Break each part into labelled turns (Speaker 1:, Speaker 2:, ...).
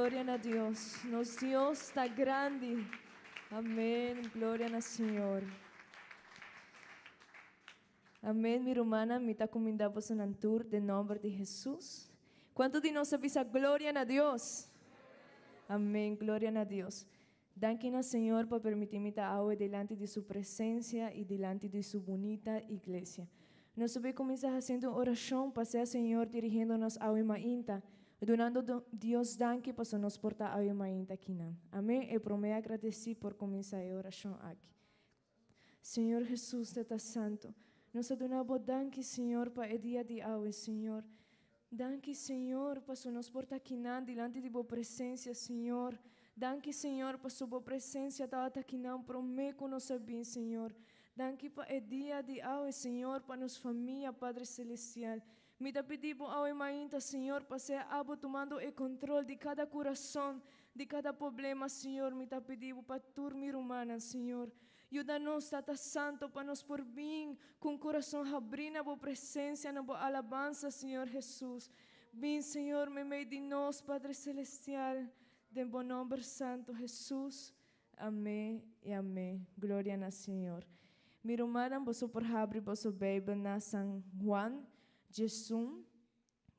Speaker 1: Gloria na Dios. Nos Dios ta grandi. Amèn. Gloria na Señor. Amèn, mi rumannan. Mi ta kumindá bosonan tur den nòmber di Hesus. Kuantu di nos a bisa gloria na Dios? Amèn. Gloria na Dios. Danki na Señor pa permití mi ta awe dilanti di Su presensia i dilanti di Su bunita iglesia. Nos ta bay kuminsá hasiendo un orashon pa sea Señor dirigiendo nos awe mainta, dunando Dios danki pasobra nos por ta awe mainta akinan. Amén. E promé agradesí por kuminsá e orashon aki. Señor Hesus, Tata Santo, nos ta duna Bo danki, Señor, pa e dia di awe, Señor. Danki, Señor, paso nos por ta akinan dilanti di Bo presencia, Señor. Danki, Señor, paso Bo presencia tabata akinan promé ku nos a bin, Señor. Danki pa e dia di awe, Señor, pa nos famia, Padre Celestial. Mi ta pidi Bo awe mainta, Señor, pa sea Abo tumando e control di cada curason, di cada problema, Señor. Mi ta pidi Bo pa tur mi rumannan, Señor. Yuda nos, Tata Santo, pa nos por bin cu un curason habri na Bo presencia, na Bo alabansa, Señor Jesus. Bin, Señor, meimei di nos, Padre Celestial, den Bo nomber santo, Jesus. Amén y amén. Gloria na Señor. Mi rumannan, boso por habri boso Bijbel na San Juan 11,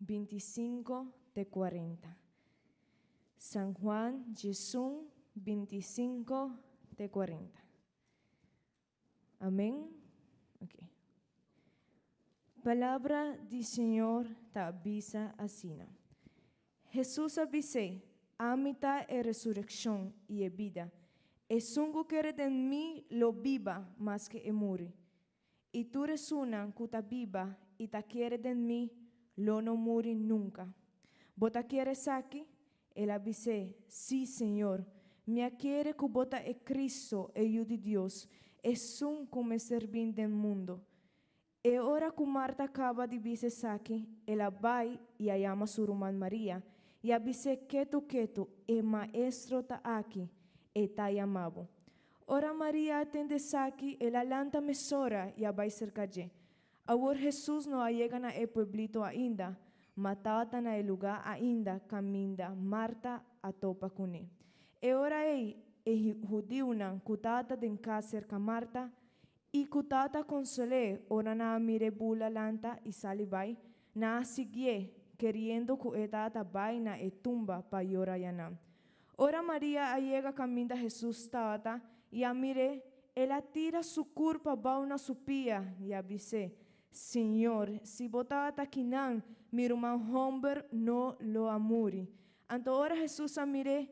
Speaker 1: 25 te 40. San Juan 11, 25 te 40. Amén. Ok. Palabra di Señor ta bisa asina. Hesus a bis'é, Ami ta e resurekshon i e bida. Esun ku kere den mi lo biba maske e muri. I tur esunnan ku ta biba i ta kere den mi lo no muri nunka. Bo ta kere esaki? El a bis'é, Sí, Señor, mi a kere ku bo ta e Kristo, e Yu di Dios, esun ku mester bin den mundu. E ora ku Marta kaba di bisa esaki, el a bai i a yama su ruman Maria i a bis'é ketu ketu, E Maestro ta aki, e ta yama bo. Ora Maria a tende esaki, el a lanta mesora i a bai serka dje. Awor Hesus no a yega na e pueblito ainda, ma tabata na e lugá ainda kaminda Marta a topa kuné. E ora ei, e hudiunan ku tabata den kas serka Marta i ku tabata konsol'é ora nan a mir'é bula lanta i sali bai, nan a siguié, keriendo ku e tabata bai na e tumba pa yora yanan. Ora Maria a yega kaminda Hesus tabata i a mir'é, el a tira su kurpa bou na su pia i a bis'é, Señor, si bo tabata akinan, mi ruman hòmber no lo a muri. Anto ora Hesus a mir'é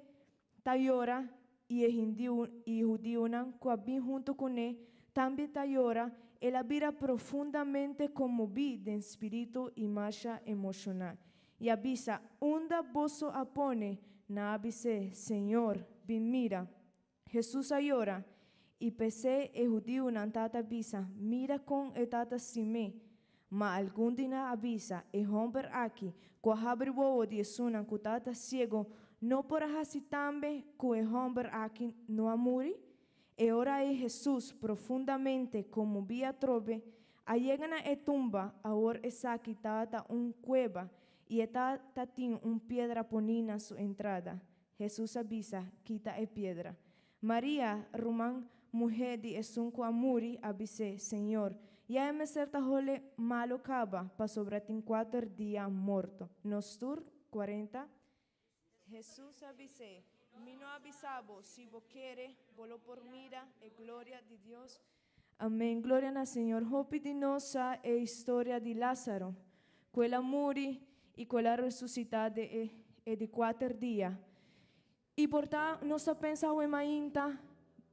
Speaker 1: ta yora i e hindiu i hudiunan ku a bin huntu kuné tambe ta yora, el a bira profundamente konmobí den spiritu i masha emoshoná. I a bisa, Unda boso a pone? Nan a bis'é, Señor, bin mira. Hesus a yora, i p'esei e hudiunan tata bisa, Mira kon e tata stim'é. Ma algun di nan a bisa, E hòmber aki, ku a habri wowo di esunnan ku tata siego, no por a hasi tambe ku e hòmber aki no a muri? E ora ei Hesus, profundamente konmobí atrobe, a yega na e tumba, awor esaki tabata un kueba i e tabatin un piedra poní na su entrada. Hesus a bisa, Kita e piedra. Maria, ruman muhé di esun ku a muri, a bis'é, Señor, ya e mester ta hole malu kaba, pasobra tin kuater dia morto. Nos tur, 40. Hesus a bis'é, Mi no a bisa bo, si bo kere, bo lo por mira e gloria di Dios? Amen. Gloria na Señor. Hopi di nos sa e historia di Lázaro, ku el a muri i ku el a resusitá de e e di kuater dia. I por ta nos ta pensa awe mainta,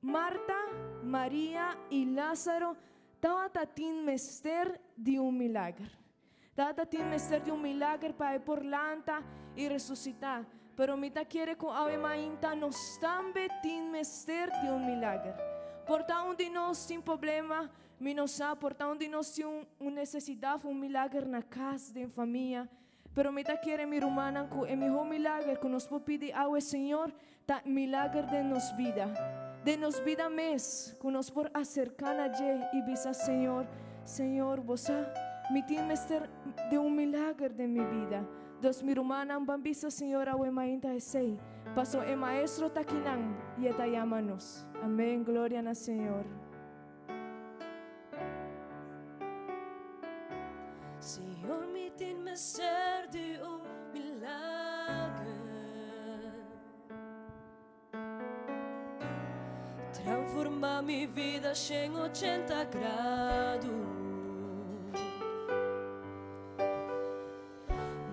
Speaker 1: Marta, Maria i Lázaro tabata tin mester di un milager. Tata tin mester di un milager pa e por lanta i resusitá, pero mi ta kere ku awe mainta nos tambe tin mester di un milager. Por ta un di nos tin poblema, mi no sa, por ta un di nos tin un nesesidat, un milager na kas, den famia, pero mi ta kere mi rumannan ku e mihó milager ku nos por pidi awe Señor ta milager den nos bida, den nos bida mes, ku nos por aserká na dje i bisa, Señor, Señor, bo sa, mi tin mester di un milager den mi bida. Dus mi rumannan ban bisa Señor awe mainta esei, paso e Maestro ta kinan i e ta yama nos. Amen, gloria na Señor.
Speaker 2: Señor mi tin mester di un milager. Transforma mi vida 180 grado.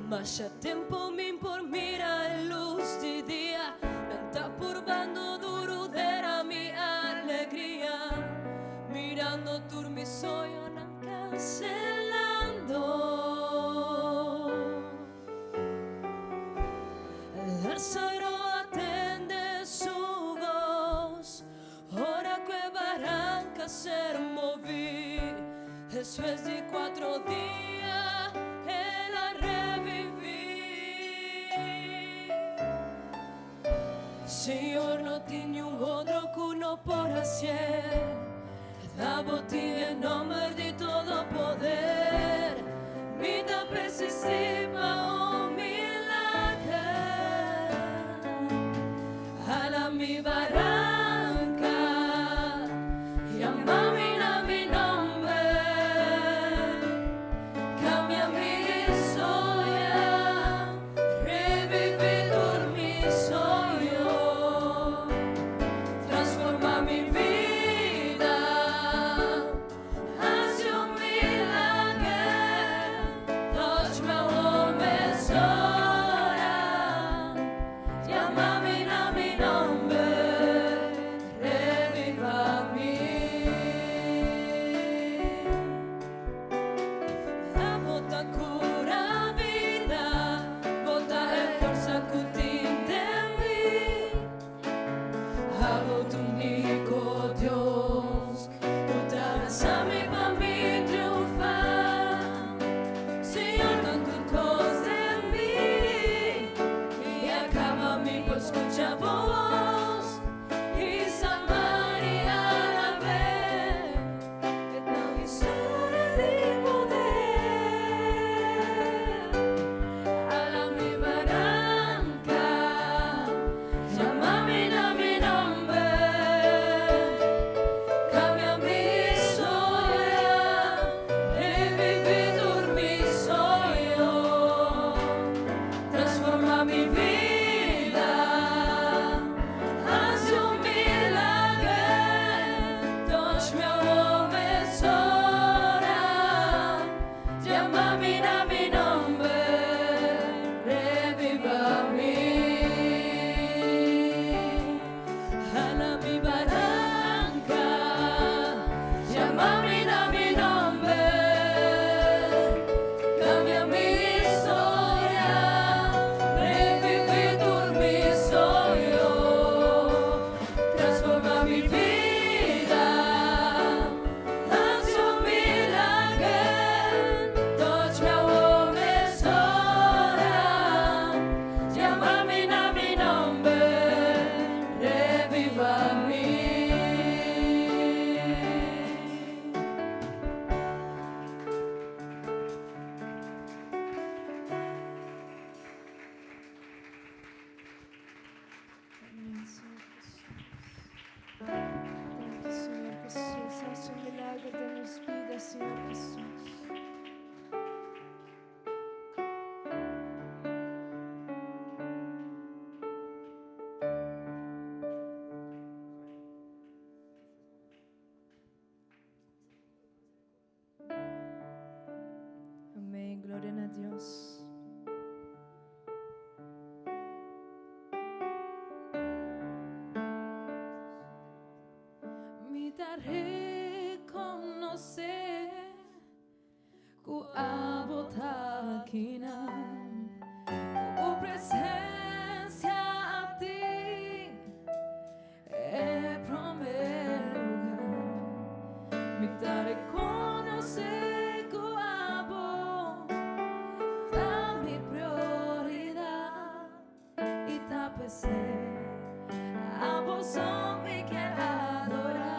Speaker 2: Masha tempo mi por mira e luz di dia. Nan ta purbando duro dera mi alegria. Mirando tur mi soñonan cancelando. Lázaro a tende su voz. Ora cu e baranca a ser movi. Despues di cuatro dia el a revivi. Señor, no tin niun otro cu no por hacié. Abo tin e nomber di todo poder. Mi ta persisti pa un milager. Hala mi baranca, yama mi na mi nomber. Cambia mi historia, revivi tur mi soño. Transforma mi bida, haci un milager. Touch mi mesora, yama mi na mi nomber, reviva mi. Abo ta cura bida, bo ta e forsa cu tin den mi. Abo ta unico Dios, cu ta mi pa mi triunfa. Señor, tanto cos den mi, y caba mi por scucha bo voz y Samaria la ve. Ta historia di poder. Hala mi baranca, yama mi na mi nomber. Cambia mi historia, revivi tur mi soño. Transforma mi bida, haci un milager. Touch mi mesora, yama mi na mi nomber, reviva mi. Hala mi baranca, yama mi na mi nomber. Cambia mi historia, revivi tur mi soño. Transforma mi bida, haci un milager. Touch mi mesora, yama mi na mi nomber, reviva mi.
Speaker 1: Amén, Señor Jesús. Thank you, Señor Jesús. Haz un milagro den nos bida, Señor Jesús. Amén. Gloria na Dios.
Speaker 2: Mi ta reconoce cu abo ta akinan, cu presencia tin e prome lugar. Mi ta reconoce cu abo ta mi prioridad y ta p'esey abo so mi kier adora.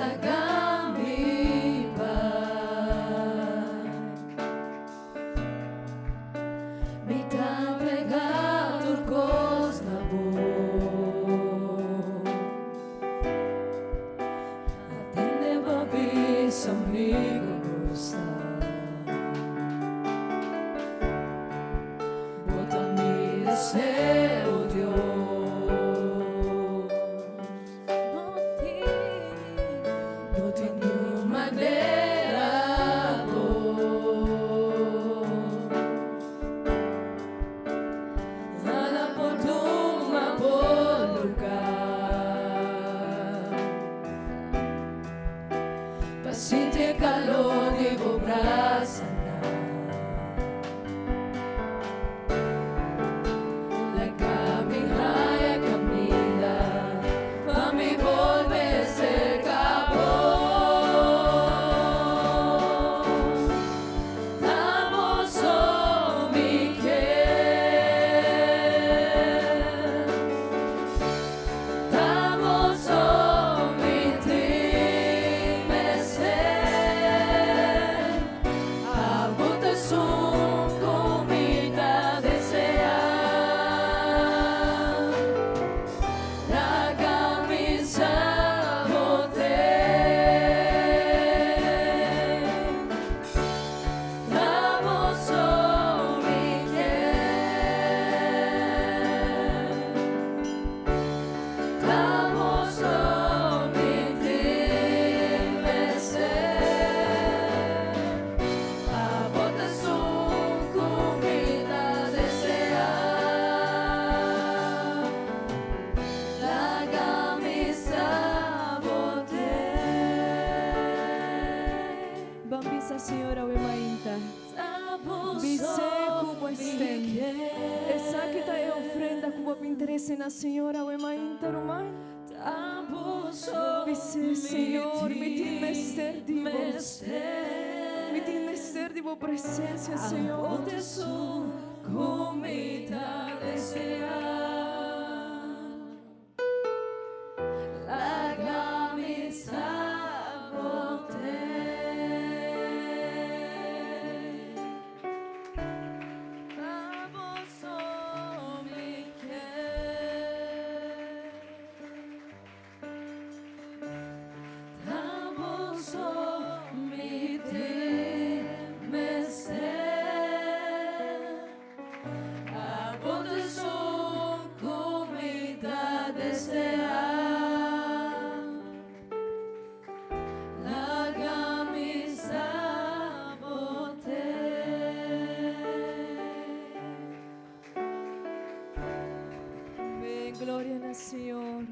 Speaker 2: Laga mi bai. Mi ta entregá tur kos na bo. Atende bo bisa mi ku gusta. Bo ta mi deseo, Dios. No tin, no tin niun manera bo. Nada por tuma bo lugá. Pa sinti e kalor di bo brasanan. Laga mi haya kaminda pa mi bolbe serka bo. Ta bo so mi ke. Ta bo so mi tin mester. Abo ta esun ku mi ta deseá. Laga mi sa bo t'ei. Ta bo so mi ke. Ta bo so mi tin mester. Abo ta esun ku mi ta deseá. Laga mi sa bo t'ei.
Speaker 1: Ban bisa Señor awe mainta. Bis'é ku bo estén. Esaki ta e ofrenda ku bo bin trese na Señor awe mainta, ruman. Bis'é, Señor, mi tin mester di bo. Mi tin mester di bo presensia, Señor.
Speaker 2: Ku mi ta deseá. Laga mi sa bo t'ei. Ta bo so mi ke. Ta bo so mi tin mester. Abo ta esun ku mi ta deseá. Laga mi sa bo t'ei.
Speaker 1: Amèn. Gloria na Señor.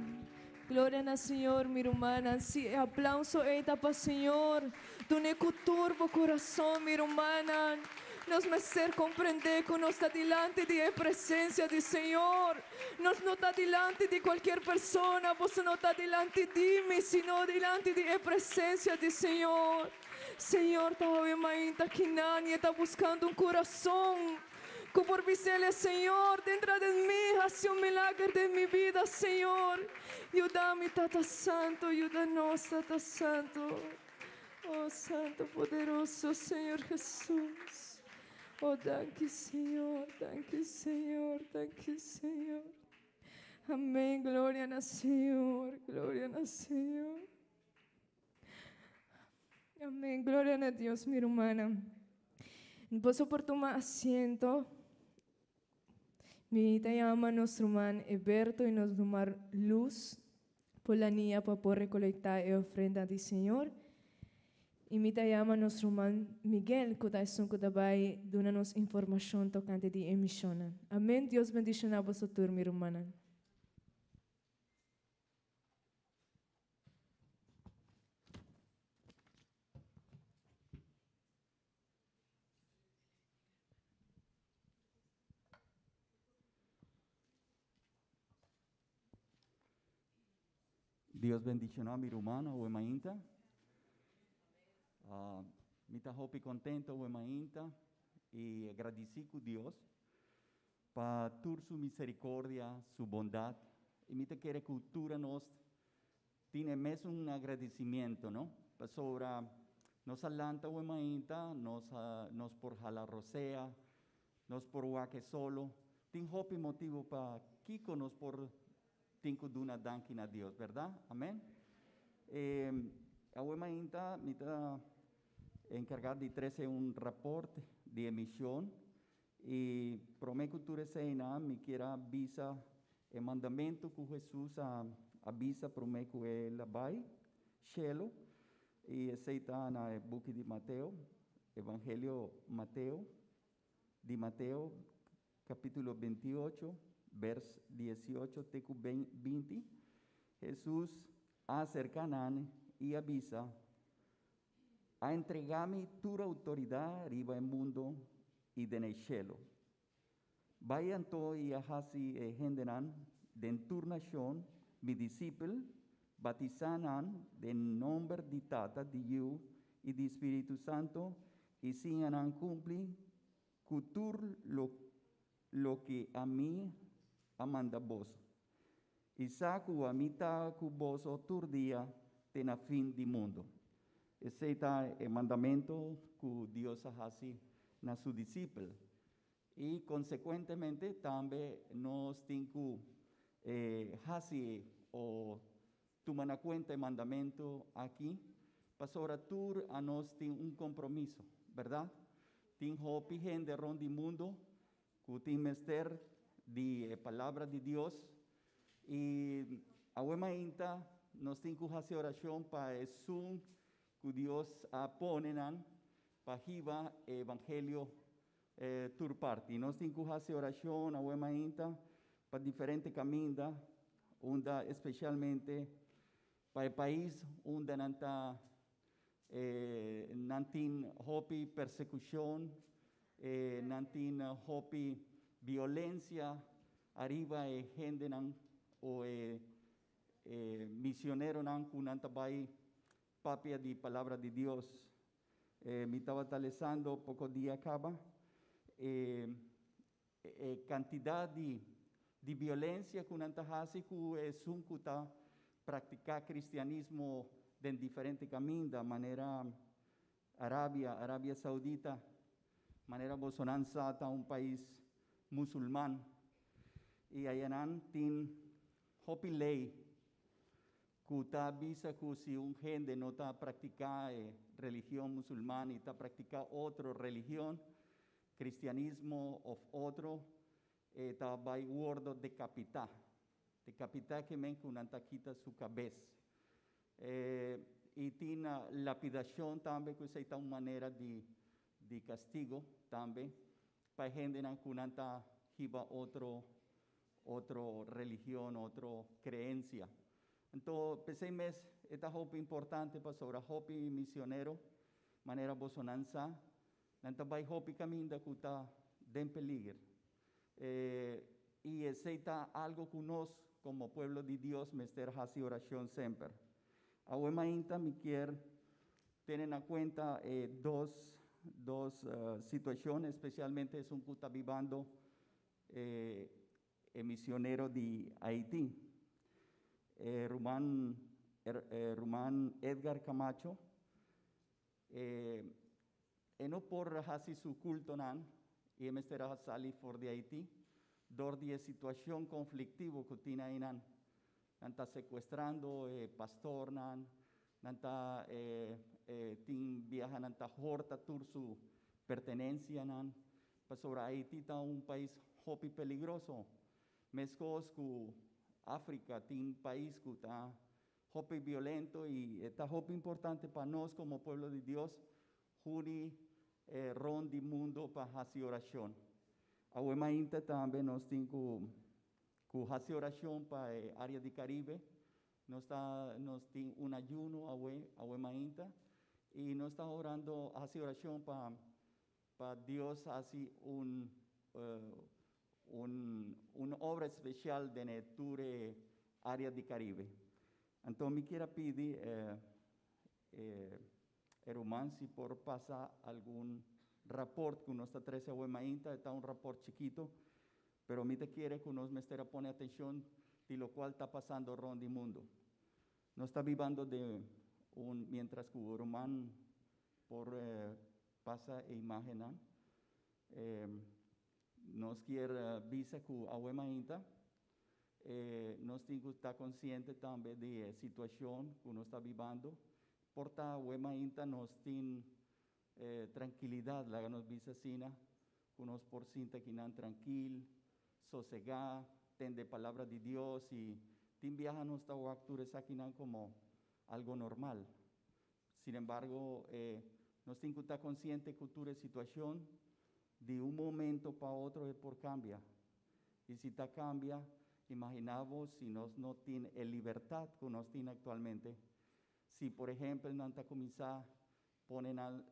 Speaker 1: Gloria na Señor, mi rumannan. Si e aplauso ei ta pa Señor, dun'é ku tur bo kurason, mi rumannan. Nos mester komprendé ku nos ta dilanti di e presensia di Señor. Nos no ta dilanti di kualkier persona, boso no ta dilanti di mi, sino dilanti di e presensia di Señor. Señor ta awe mainta kinan i e ta buskando un kurason ku por bis'El, Señor, dentra den mi, hasi un milager den mi bida, Señor. Yuda mi, Tata Santu, yuda nos, Tata Santu. Oh, Santu Poderoso, Señor Jesus. Oh, danki, Señor, danki, Señor, danki, Señor. Amèn. Gloria na Señor, gloria na Señor. Amèn. Gloria na Dios, mi rumannan. Boso por tuma asiento. Mi ta yama nos ruman Eberto i nos ruman Luz Polania pa por rekolektá e ofrenda di Señor. I mi ta yama nos ruman Miguel ku ta esun ku ta bai duna nos informashon tokante di e mishonnan. Amèn. Dios bendishoná boso tur, mi rumannan.
Speaker 3: Dios bendishoná mi ruman awe mainta. Ah, mi ta hopi kontentu awe mainta i agradisí ku Dios pa tur su miserikordia, su bondat. I mi ta kere ku tur nos. Tin mesun agradecimento, no? Pasobra nos a lanta awe mainta, nos por hala rosea, nos por wak e solo. Tin hopi motivo pa kiko nos por tin ku duna danki na Dios, berdad? Amen? Awe mainta, mi ta encarga di trece un rapport di mision y prome cu tur esey, mi kier a bisa e mandamento cu Jesus a bisa prome cu el a bay cielo, y esey ta na buki di Mateo, Evangelio Mateo, di Mateo, capitulo 28, vers 18 te 20. Jesus a acerca nan y a bisa: "A entrega mi tur autoridad riba mundo y den cielo. Bay anto y haci hendenan den tur nacion mi discipel, batisa nan den nomber di Tata, di Yiu y di Spirito Santo, y siña nan cumpli cu tur loke ami a manda boso. Y sa cu ami ta cu boso tur dia te na fin di mundo." Esey ta e mandamento cu Dios a haci na su discipel. Y consecuentemente tambe nos tin cu haci o tuma na cuenta e mandamento aki, pasobra tur nos tin un compromiso, berdad? Tin hopi hende rond di mundo cu tin mester di palabra di Dios y awe mainta nos tin cu haci oracion pa esun cu Dios a pone nan pa hiba evangelio tur parti. Nos tin cu haci oracion awe mainta pa diferente caminda, unda especialmente pa e pais unda nan ta nan tin hopi persecucion, nan tin hopi violencia ariba e hendenan o e misioneronan cu nan ta bay papia di palabra di Dios. Mi tabata lesando poco dia caba cantidad di violencia cu nan ta haci cu esun cu ta practica cristianismo den diferente caminda, manera Arabia Saudita, manera boso sa, ta un pais musulman. Y ayanan tin hopi ley cu ta bisa cu si un hende no ta practica religion musulman y ta practica otro religion, cristianismo of otro, ta bay wordo decapita. Decapita kiermen cu nan ta kita su cabes. Y tin lapidacion tambe, cu ta un manera di castigo tambe, pa hendenan cu nan ta hiba otro religion, otro creencia. Anto, p'esey mes, ta hopi importante pasobra hopi misionero, manera boso sa, nan ta bay hopi caminda cu ta den peliger. Y esey ta algo cu nos, como pueblo di Dios, mester haci oracion semper. Awe mainta mi kier tene na cuenta dos situacion, especialmente esun cu ta bibando e misionero di Haiti. Ruman Edgar Camacho, e no por haci su cultonan, y mester a sali for di Haiti, door di e situacion conflictivo cu tin einan. Nan ta secuestrando pastornan, nan ta tin biaha nan ta horta tur su pertenencianan. Pasobra Haiti ta un pais hopi peligroso. Mescos cu Africa tin pais cu ta hopi violento y ta hopi importante pa nos como pueblo di Dios uni rond di mundo pa haci oracion. Awe mainta tambe nos tin cu haci oracion pa e area di Caribe. Nos tin un ayuno awe mainta y nos ta orando, haci oracion pa Dios haci un obra especial den tur area di Caribe. Anto, mi kier pidi ruman si por pasa algun rapport cu nos ta trece awe mainta, ta un rapport chikito, pero mi ta kere cu nos mester pone atencion di locual ta pasando rond di mundo. Nos ta bibando den un mientras ku ruman por pasa e imagennan. Nos kier bisa ku awe mainta nos tin ku ta konsiente tambe di e situashon ku nos ta bibando. Por ta awe mainta nos tin trankilidat, laga nos bisa asina, ku nos por sinta akinan trankil, sosegá, tende palabra di Dios i tin biaha nos ta wak tur esakinan komo algo normal. Sin embargo, nos tin ku ta konsiente ku tur e situashon di un momento pa otro e por kambia. I si ta kambia, imaginá bo si nos no tin e libertat ku nos tin aktualmente. Si por ehèmpel nan ta kuminsá pone nan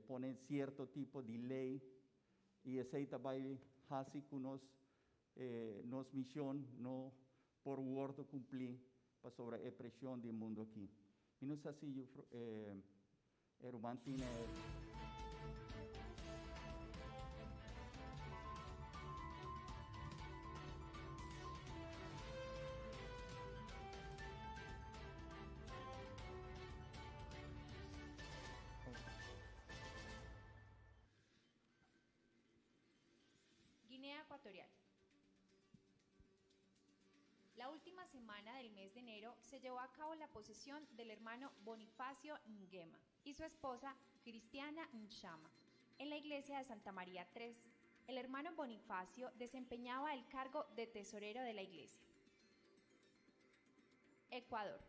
Speaker 3: pone sierto tipo di lei i esei ta bai hasi ku nos nos mishon no por wòrdu kumplí pasobra e preshon di e mundu aki. Mi no sa si jufrou e ruman tin e.
Speaker 4: Guinea Ecuatorial. La última semana del mes de enero se llevó a cabo la posesión del hermano Bonifacio Nguema y su esposa Cristiana Nchama en la iglesia de Santa María III. El hermano Bonifacio desempeñaba el cargo de tesorero de la iglesia. Ecuador.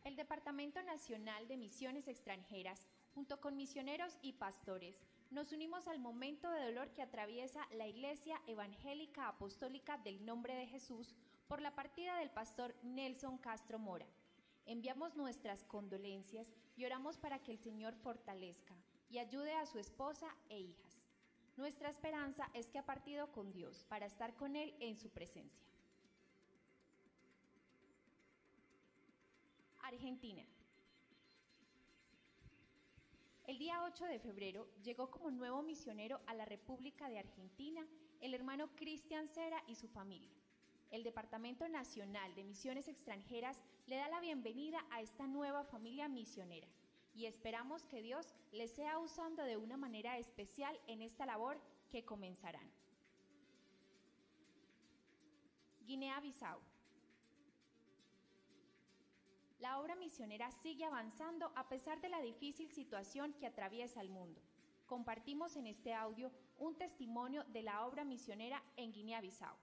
Speaker 4: El Departamento Nacional de Misiones Extranjeras, junto con misioneros y pastores, nos unimos al momento de dolor que atraviesa la Iglesia Evangélica Apostólica del Nombre de Jesús por la partida del pastor Nelson Castro Mora. Enviamos nuestras condolencias y oramos para que el Señor fortalezca y ayude a su esposa e hijas. Nuestra esperanza es que ha partido con Dios para estar con Él en su presencia. Argentina. El día 8 de febrero llegó como nuevo misionero a la República de Argentina el hermano Cristian Cera y su familia. El Departamento Nacional de Misiones Extranjeras le da la bienvenida a esta nueva familia misionera y esperamos que Dios les sea usando de una manera especial en esta labor que comenzarán. Guinea-Bissau. La obra misionera sigue avanzando a pesar de la difícil situación que atraviesa el mundo. Compartimos en este audio un testimonio de la obra misionera en Guinea-Bissau.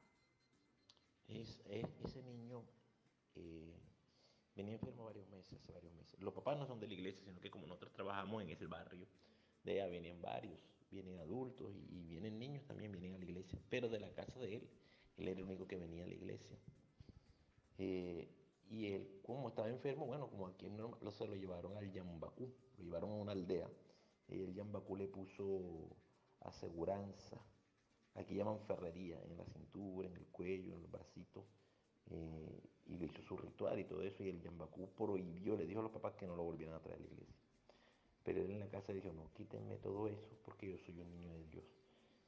Speaker 5: Es, ese niño eh, venía enfermo varios meses, hace varios meses. Los papás no son de la iglesia, sino que como nosotros trabajamos en ese barrio, de allá vienen varios, vienen adultos y, vienen niños también, vienen a la iglesia, pero de la casa de él, él era el único que venía a la iglesia. Eh, y él, como estaba enfermo, bueno, como aquí no, lo, se lo llevaron al Yambacú, lo llevaron a una aldea, y el Yambacú le puso aseguranza, aquí llaman ferrería, en la cintura, en el cuello, en el bracito, eh, y le hizo su ritual y todo eso, y el Yambacú prohibió, le dijo a los papás que no lo volvieran a traer a la iglesia. Pero él en la casa dijo, no, quítenme todo eso porque yo soy un niño de Dios.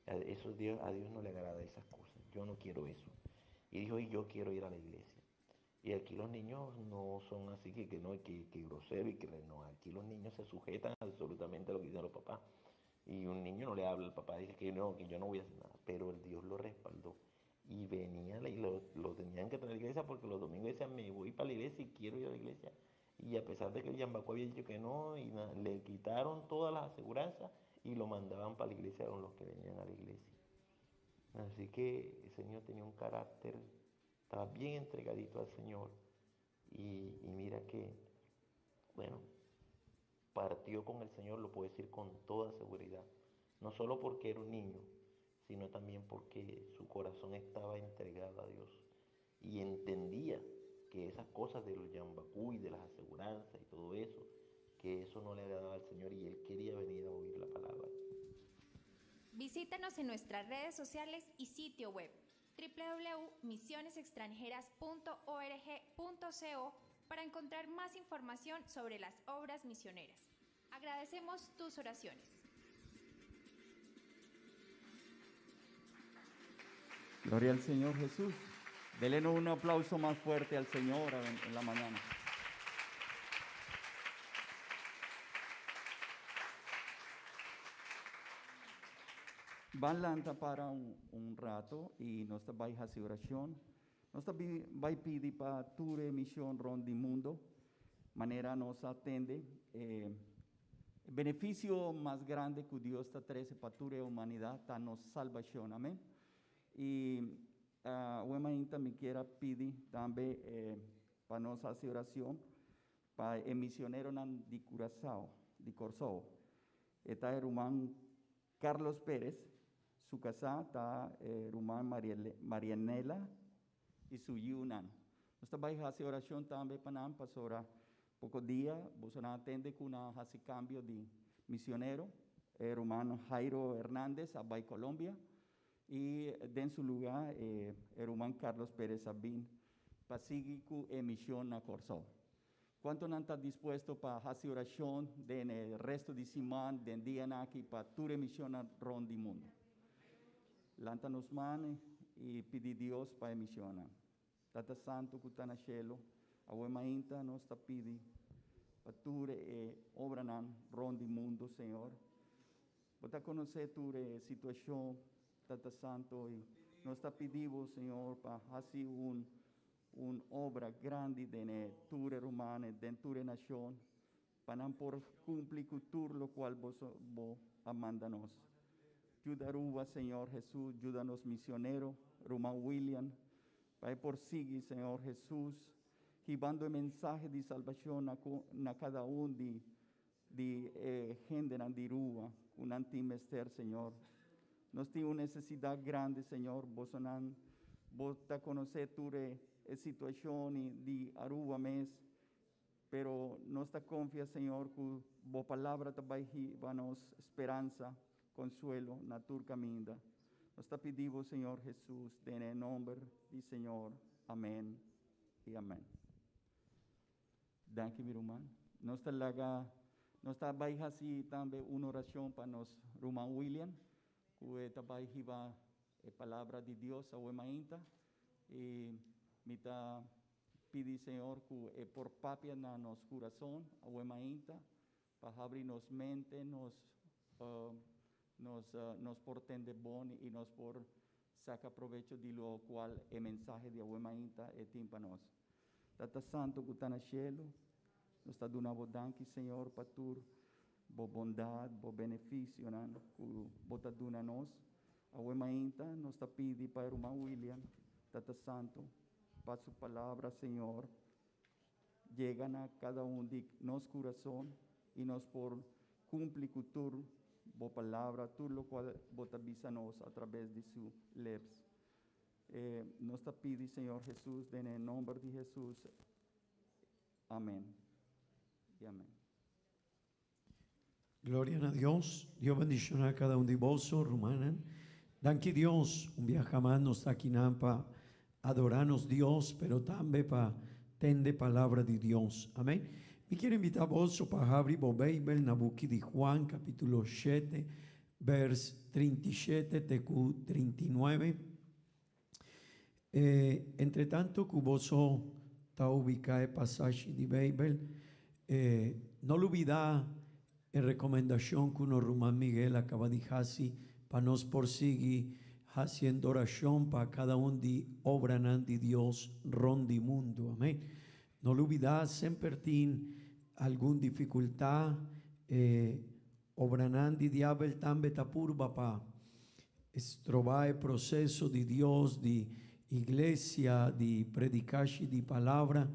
Speaker 5: A, eso Dios, a Dios no le agrada esas cosas, yo no quiero eso. Y dijo, y yo quiero ir a la iglesia. Y aquí los niños no son así que, que no, que, que grosero y que no. Aquí los niños se sujetan absolutamente a lo que dicen los papás. Y un niño no le habla al papá, dice que no, que yo no voy a hacer nada. Pero el Dios lo respaldó. Y venía y lo, lo tenían que traer a la iglesia porque los domingos decían, me voy para la iglesia y quiero ir a la iglesia. Y a pesar de que el Yambacú había dicho que no, y le quitaron todas las aseguranzas y lo mandaban para la iglesia con los que venían a la iglesia. Así que ese niño tenía un carácter, estaba bien entregadito al Señor. Y, y mira que, bueno, partió con el Señor, lo puedo decir con toda seguridad. No solo porque era un niño, sino también porque su corazón estaba entregado a Dios y entendía que esas cosas de los yambacú y de las aseguranzas y todo eso, que eso no le agradaba al Señor y él quería venir a oír la palabra.
Speaker 4: Visítanos en nuestras redes sociales y sitio web www.misionesextranjeras.org.co para encontrar más información sobre las obras misioneras. Agradecemos tus oraciones.
Speaker 3: Gloria al Señor Jesús. Denle un aplauso mas fuerte al Señor en la mañana. Ban lanta para un rato y nos ta bay haci oracion. Nos ta bay pidi pa tur e mision rond di mundo, manera nos a tende e beneficio mas grande cu Dios ta trece pa tur e humanidad ta nos salbacion. Amen. Y awe mainta mi kier a pidi tambe pa nos haci oracion pa e misioneronan di Curaçao, di Corsou. E ta e ruman Carlos Perez, su casá ta e ruman Marianela y su yiunan. Nos ta bay haci oracion tambe pa nan pasobra poco dia bosonan a tende cu nan a haci cambio di misionero. E ruman Jairo Hernandez a bay Colombia y den su luga e ruman Carlos Perez a bin pa sigui cu e mision na Corsou. Cuanto nan ta dispuesto pa haci oracion den e resto di siman, den dianan aki pa tur e misionnan rond di mundo? Lanta nos man y pidi Dios pa e misionnan. Tata Santo cu ta na cielo, awe mainta nos ta pidi pa tur e obranan rond di mundo, Señor. Bo ta conoce tur e situacion, Tata Santo, y nos ta pidi Bo, Señor, pa haci un Un obra grandi den e tur e rumannan, den tur e nashon, pa nan por kumpli ku tur lokual boso bo a manda nos. Yuda Aruba, Señor Hesus, yuda nos misionero, ruman William, pa e por sigui, Señor Hesus, hibando e mensahe di salbashon na ku na kada un di di e hendenan di Aruba ku nan tin mester, Señor. Nos tin un nesesidat grandi, Señor. Bosonan, Bo ta konosé tur e e situashon di Aruba mes, pero nos ta konfia, Señor, ku Bo palabra ta bai hiba nos speransa, konsuelo na tur kaminda. Nos ta pidi Bo, Señor Hesus, den e nomber di Señor. Amèn i amèn. Danki mi ruman. Nos ta laga, nos ta bai hasi tambe un oracion pa nos ruman William, cu e ta bai hiba e palabra di Dios awe mainta. Y mi ta pidi Señor cu e por papia na nos curason awe mainta, pa habri nos mente, nos, nos, nos por tende bon y nos por saca probecho di lo cual e mensahe di awe mainta e tin pa nos. Tata Santo cu ta na cielo, nos ta duna Bo danki, Señor, pa tur Bo bondad, Bo beneficionan cu Bo ta duna nos. Awe mainta nos ta pidi pa e ruman William, Tata Santo, pa su palabra, Señor, yega na cada un di nos curason y nos por cumpli cu tur Bo palabra, tur locual Bo ta bisa nos a traves di su lips. E nos ta pidi Señor Jesus den e nomber di Jesus. Amen y amen.
Speaker 6: Gloria na Dios. Dios bendiciona cada un di boso, rumannan. Danki Dios, un biaha mas nos ta akinan pa adora nos Dios, pero tambe pa tende palabra di Dios. Amen. Mi kier invita boso pa habri bo Bijbel na buki di Juan, capitulo shete, Vers 37 te ku 39. E, entretanto ku boso ta ubiká e pasashi di Beibel, e, no lubidá e rekomendashon ku nos ruman Miguel a kaba di hasi pa nos por sigui hasiendo orashon pa kada un di obranan di Dios rònt di mundu. Amèn. No lubidá semper tin algun difikultá, e Obranan di diabel tambe ta purba pa stroba e proseso di Dios di iglesia di predikashi di palabra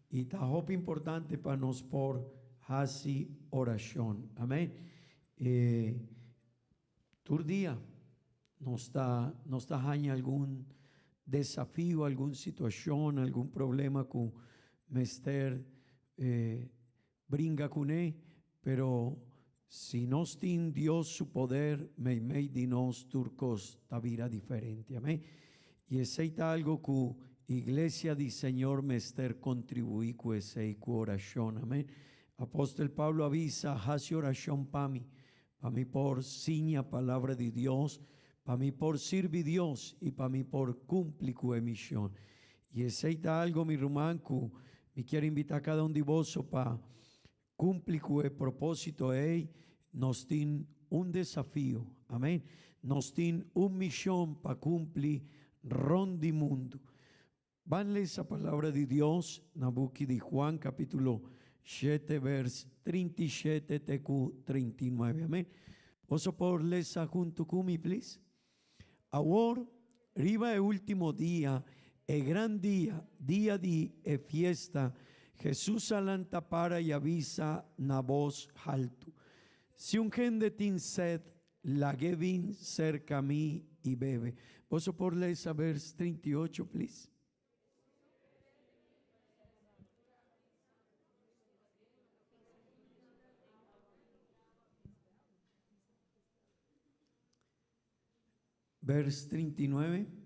Speaker 6: i ta hopi importante pa nos por hasi orashon. Amen. E tur dia nos ta nos ta haña algun desafio, algun situashon, algun problema ku mester Bringa kuné, pero si nos tin Dios su poder meimei di nos tur kos ta bira diferente. Amén. I esei ta algo ku Iglesia di Señor mester kontribuí ku esei ku orashon. Amén. Apòstel Pablo a bisa, Hasi orashon pa mi, pa mi por siña palabra di Dios, pa mi por sirbi Dios i pa mi por kumpli ku e mishon. I esei ta algo, mi ruman, ku mi kier invitá kada un di boso pa kumpli ku e propósito ei. Nos tin un desafio, amén. Nos tin un mishon pa kumpli rònt di mundu. Ban lesa Palabra di Dios na buki di Juan capítulo shete vers 37 te cu 39. Amén. Boso por lesa hunto cu mi, please? Awor, riba e último dia, e gran dia, dia di e fiesta, Jesús a lanta para y a bisa na voz haltu, Si un hende tin sed, Lag'é bin serka mi i bebe. Boso por lesa vers 38, please? Vers 39.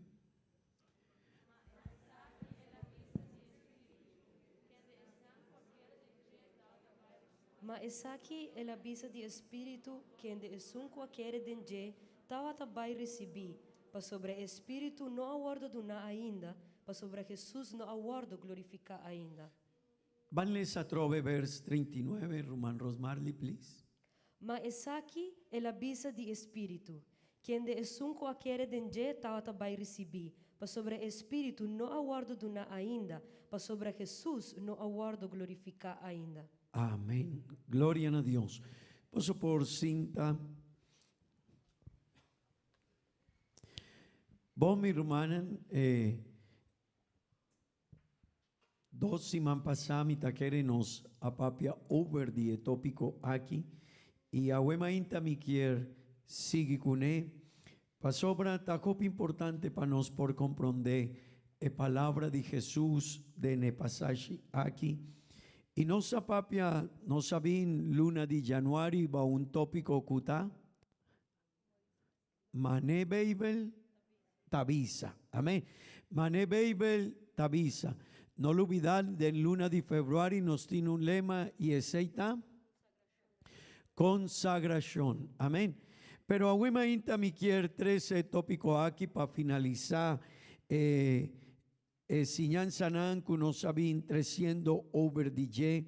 Speaker 2: Ma esaki el a bisa di e Spiritu, kende esun ku a kere den dje tawata bai risibí, pasobra e Spiritu no a wòrdu duná ainda, pasobra Hesus no a wòrdu glorifiká ainda.
Speaker 6: Ban lesa atrobe vers 39, ruman Rosmarly, please.
Speaker 2: Ma esaki el a bisa di e Spiritu, kende esun ku a kere den dje tawata bai risibí, pasobra e Spiritu no a wòrdu duná ainda, pasobra Hesus no a wòrdu glorifiká ainda.
Speaker 6: Amen. Gloria na Dios. Boso por sinta. Bon, mi rumannan, e Dos siman pasá mi ta kere nos a papia over di e tópiko aki i awe mainta mi kier sigui kuné pasobra ta hopi importante pa nos por komprondé e palabra di Hesus den e pasashi aki. I nos a papia, nos a bin luna di januari bou un tópiko ku ta. Mane Beibel ta bisa. Amen. Mane Beibel ta bisa. No lubida den luna di februari nos tin un lema y esey ta consagracion. Amen. Pero awe mainta mi kier trece e topico aki pa finalisa e e siñansanan cu nos a bin treciendo over di dje.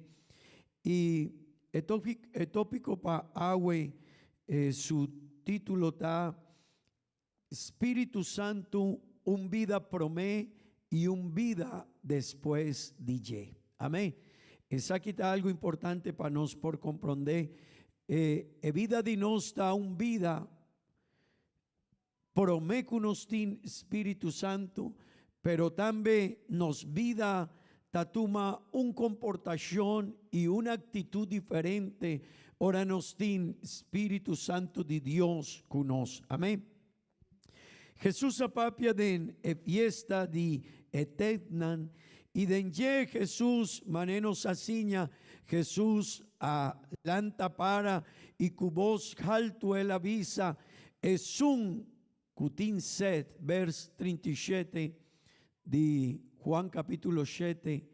Speaker 6: Y e e topico pa awe su titulo ta Spiritu Santo un bida prome y un bida despues di dje. Amen. Esaki ta algo importante pa nos por compronde. E e bida di nos ta un bida Promé ku nos tin Spiritu Santu, pero tambe nos bida ta tuma un komportashon i un aktitut diferente ora nos tin Spiritu Santu di Dios ku nos. Amén. Hesus a papia den e fiesta di e tentnan i den dje Hesus manera nos a siña, Hesus a lanta para i ku bos haltu el a bisa, Esun ku tin sed, vers 37 di Juan kapítulo shete,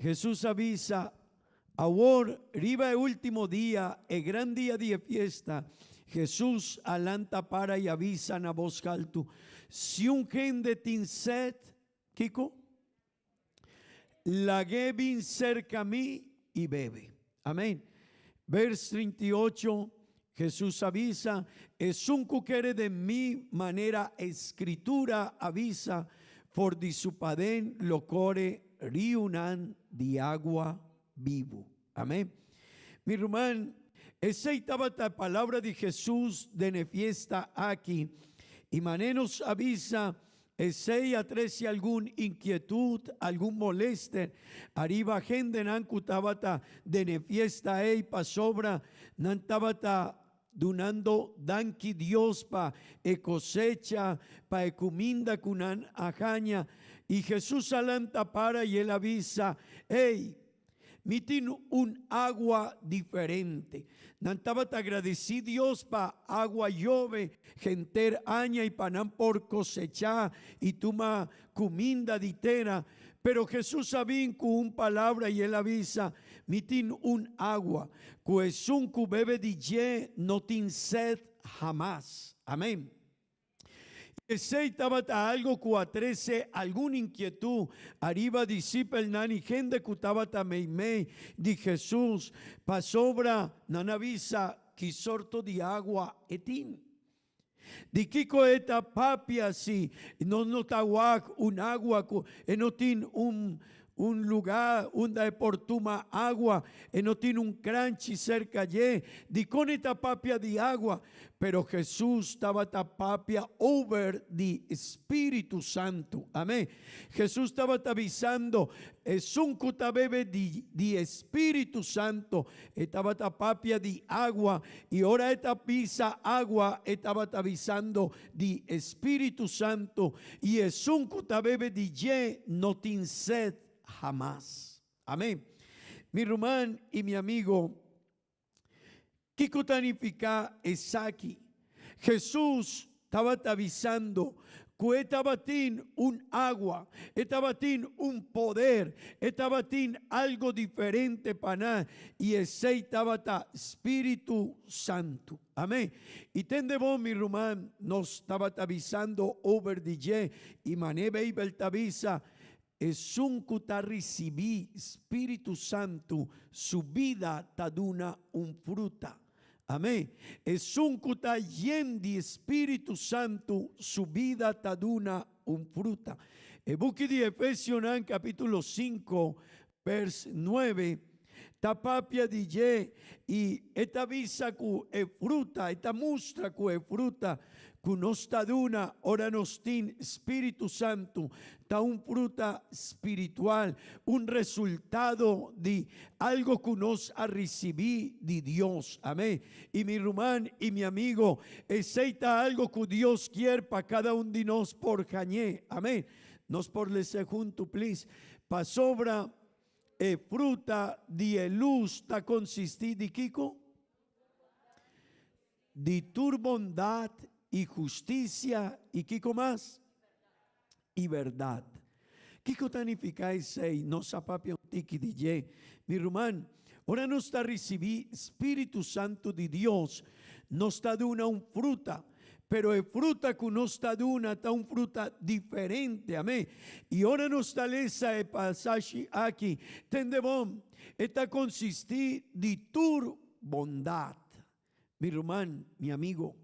Speaker 6: Hesus a bisa, Awor, riba e último dia, e gran dia di e fiesta, Hesus a lanta para i a bisa na bos haltu, Si un hende tin sed, kiko? Lag'é bin serka mi i bebe. Amén. Vers 38, Hesus a bisa, Esun ku kere den mi, manera e Skritura a bisa, for di su paden lo kore riunan di agua bibu. Amén. Mi ruman, esei tabata e palabra di Hesus den e fiesta aki, i manera nos a bisa, Esei a trece algun inkietud, algun molester ariba hendenan ku tabata den e fiesta ei pasobra nan tabata dunando danki Dios pa e kosecha, pa e kuminda ku nan a haña. I Jesus a lanta para i el a bisa, Ei, Mi tin un agua diferente. Nan tabata agradeci Dios pa agua yobe henter aña y pa nan por cosecha y tuma cuminda di tera. Pero Jesus a bin cu un palabra y el a bisa, Mi tin un agua, cu esun cu bebe di dje no tin sed hamas. Amen. Esei tabata algo ku a trese algun inkietut ariba disipelnan i hende ku tabata meimei di Hesus, pasobra nan a bisa, Ki sorto di agua e tin? Di kiko e ta papia si nos no ta wak un agua ku e no tin un un lugá unda e por tuma agua, e no tin un kranchi serka dje? Dikon e ta papia di agua? Pero Hesus tabata papia over di Spiritu Santu. Amén. Hesus tabata bisando, Esun ku ta bebe di di e Spiritu Santu, e tabata papia di agua, i ora e ta bisa agua, e tabata bisando di e Spiritu Santu, i esun ku ta bebe di dje no tin sed hamas. Amén. Mi ruman i mi amigo, Kiko ta nifiká esaki? Hesus tabata bisando ku e tabatin un agua, e tabatin un poder, e tabatin algo diferente pa nan, i esei tabata spiritu santu. Amén. I tende bon, mi ruman, nos tabata bisando over di dje, i manera Beibel ta bisa, Esun ku ta risibí Spiritu Santu, su bida ta duna un fruta. Amén. Esun ku ta yen di Spiritu Santu, su bida ta duna un fruta. E buki di Efesionan kapítulo 5, bèrs 9, ta papia di dje i e ta bisa ku e fruta, e ta mustra ku e fruta ku nos ta duna ora nos tin Spiritu Santu ta un fruta spiritual, un resultado di algo ku nos a risibí di Dios. Amén. I mi ruman i mi amigo, esei ta algo ku Dios kier pa kada un di nos por hañ'é. Amén. Nos por lesa huntu, please. Pasobra E fruta di e lus ta konsistí di kiko? Di tur bondat i hustisia i kiko mas? I bèrdat. Kiko ta nifiká esei? Nos a papia un tiki di dje. Mi ruman, ora nos ta risibí spiritu santu di Dios, nos ta duna un fruta. Pero e fruta ku nos ta duna ta un fruta diferente. Amén. I ora nos ta lesa e pasashi aki, tende bon, e ta konsistí di tur bondat. Mi ruman, mi amigo,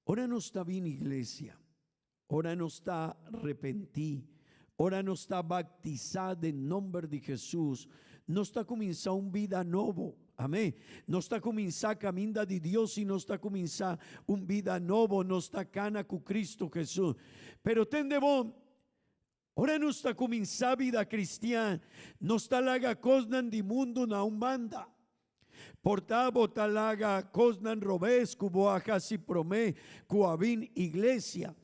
Speaker 6: ora nos ta bini iglesia, Ora nos ta repentí, ora nos ta baptisá den nomber di Hesus, nos ta kuminsá un bida nobo. Amén. Nos ta kuminsá kaminda di Dios i nos ta kuminsá un bida nobo, nos ta kana ku Kristu Hesus. Pero tende bon, ora nos ta kuminsá bida kristian, nos ta laga kosnan di mundu na un banda. Por ta bo ta laga kosnan robes ku bo a hasi promé ku a bin iglesia.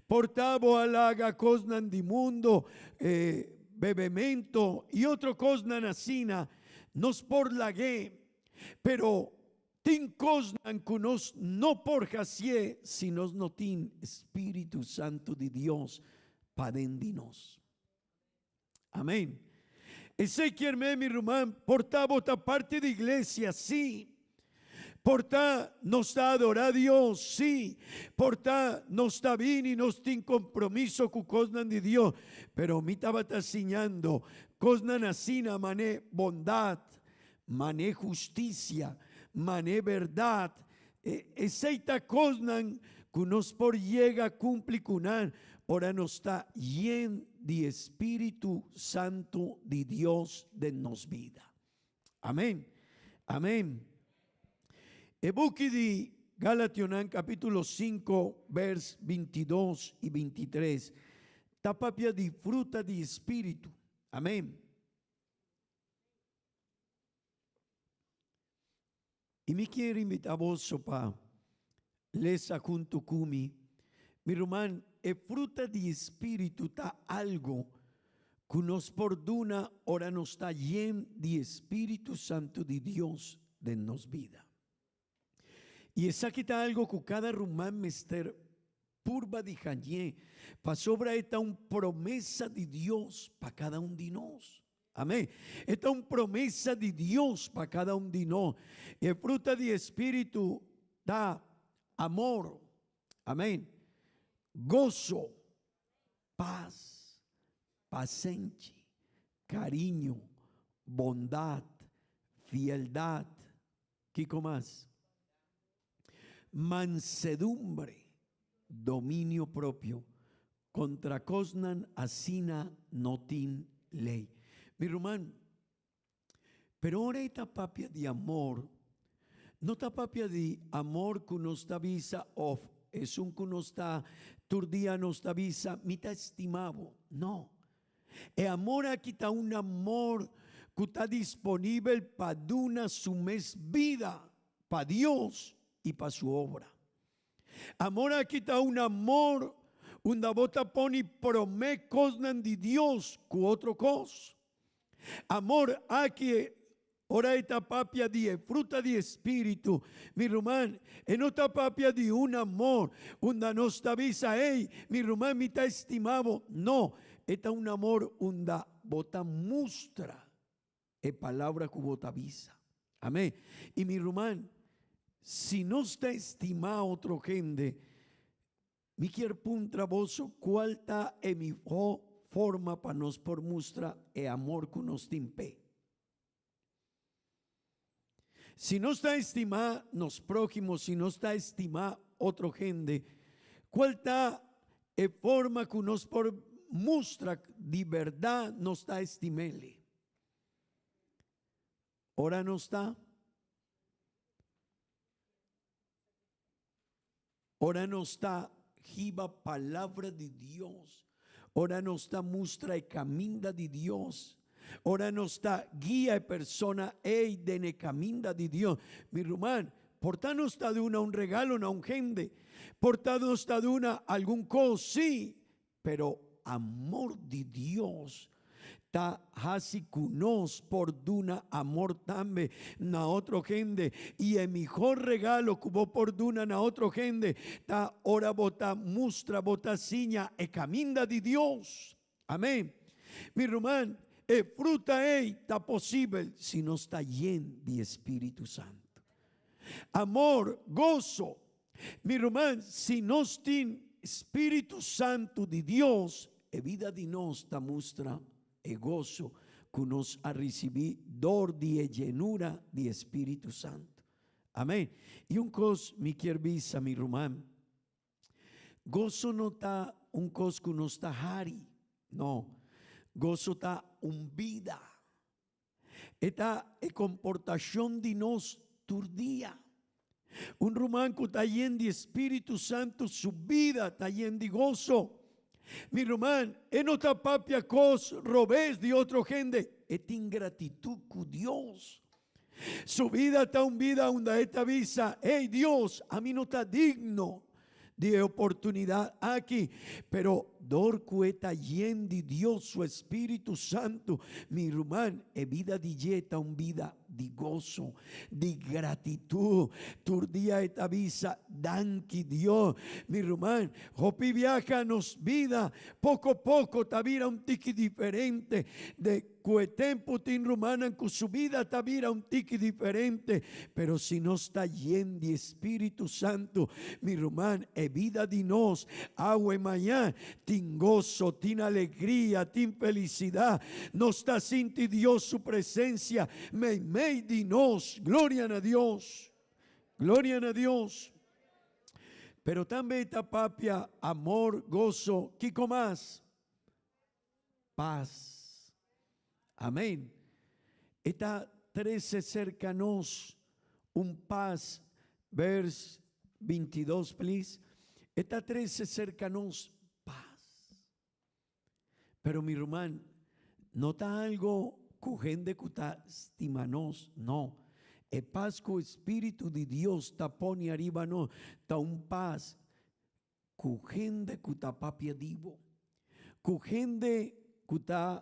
Speaker 6: Por ta bo a laga kosnan di mundo, bebemento i otro kosnan asina, nos por lag'é, pero tin kosnan ku nos no por hasié si nos no tin Spiritu Santu di Dios paden di nos. Amén. Esei kier men, mi ruman, por ta bo ta parti di iglesia, sí. Por ta nos ta adorá Dios, sí. Por ta nos ta bini, nos tin compromiso cu cosnan di Dios. Pero mi tabata siñando cosnan asina mané bondad, mané husticia, mané berdad. Esei ta kosnan ku nos por yega kumpli ku nan ora nos ta yen di e spiritu santu di Dios den nos bida. Amen. Amen. E buki di Galationan kapítulo 5 bèrs 22 i 23 ta papia di fruta di e spiritu. Amen. I mi kier invitá boso pa lesa huntu ku mi. Mi ruman, e fruta di e Spiritu ta algu ku nos por duna ora nos ta yen di e Spiritu Santu di Dios den nos bida. I esaki ta algu ku kada ruman mester purba di hañ'é, pasobra e ta un promesa di Dios pa kada un di nos. Amén. E ta un promesa di Dios pa kada un di nos. E fruta di e Spiritu ta amor. Amén. Goso, pas, pasenshi, kariño, bondat, fieldat, kiko mas? Mansedumbre, dominio propio. Kontra kosnan asina no tin lei. Mi ruman, pero ora e ta papia di amor, no ta papia di amor ku nos ta bisa òf esun ku nos ta tur dia nos ta bisa mi ta stima bo. No. E amor aki ta un amor ku ta disponibel pa duna su mes bida pa Dios i pa su obra. Amor aki ta un amor unda bo ta pone promé kosnan di Dios ku otro kos. Amor aki ora e ta papia di e fruta di e spiritu, mi ruman, e no ta papia di un amor unda nos ta bisa, Ey, mi ruman, mi ta estima bo. No, e ta un amor unda bo ta mustra e palabra ku bo ta bisa. Amén. I mi ruman, si nos ta estima otro hende, Mi kier puntra boso cual ta e miho forma pa nos por mustra e amor cu nos tin p'e. Si nos ta estima nos prohimo, si nos ta estima otro hende, cual ta e forma cu nos por mustra di berdad nos ta estim'ele? Ora nos ta. Ora nos ta hiba palabra di Dios, ora nos ta mustra e caminda di Dios, ora nos ta guia e persona ey den e caminda di Dios. Mi ruman, por ta nos ta duna un regalo na un hende, por ta nos ta duna algun cos, sí, Pero amor di Dios ta hasi ku nos por duna amor tambe na otro hende. I e mihor regalo ku bo por duna na otro hende ta ora bo ta mustra, bo ta siña e kaminda di Dios. Amen. Mi ruman, e fruta ei ta posibel si nos ta yen di e Spiritu Santu. Amor, goso, Mi ruman, si nos tin Spiritu Santu di Dios, e bida di nos ta mustra e goso ku nos a risibí dor di e yenura di e Spiritu Santu. Amen. I un kos mi kier bisa, mi ruman, goso no ta un kos ku nos ta hari, no, goso ta un bida. E ta e komportashon di nos tur dia. Un ruman ku ta yen di Spiritu Santu su bida ta yen di goso. Mi ruman, e no ta papia kos robes di otro hende, e tin gratitut ku Dios. Su bida ta un bida unda e ta bisa, Hey Dios, ami no ta digno di e oportunidat aki, pero dor ku e ta yen di Dios su Espíritu Santu, mi ruman, e bida di dje ta un bida di goso, di gratitut. Tur dia e ta bisa, Danki Dios. Mi ruman, hopi biaha nos bida poko poko ta bira un tiki diferente de Ku e tempu tin rumannan ku su bida ta bira un tiki diferente, pero si nos ta yen di e Spiritu Santu, mi ruman, e bida di nos awe maña tin goso, tin alegria, tin felisidat. Nos ta sinti Dios su presensia meimei di nos. Gloria na Dios! Gloria na Dios! Pero tambe ta papia amor, goso, kiko mas? Pas. Amén. E ta trece cerca nos un pas, vers 22, please. E ta trece cerca nos pas. Pero mi ruman, no ta algo cu hende cu ta stima nos, no. E pas cu Spiritu di Dios ta pone ariba nos ta un pas Ku hende ku ta papia di bo. Ku hende ku ta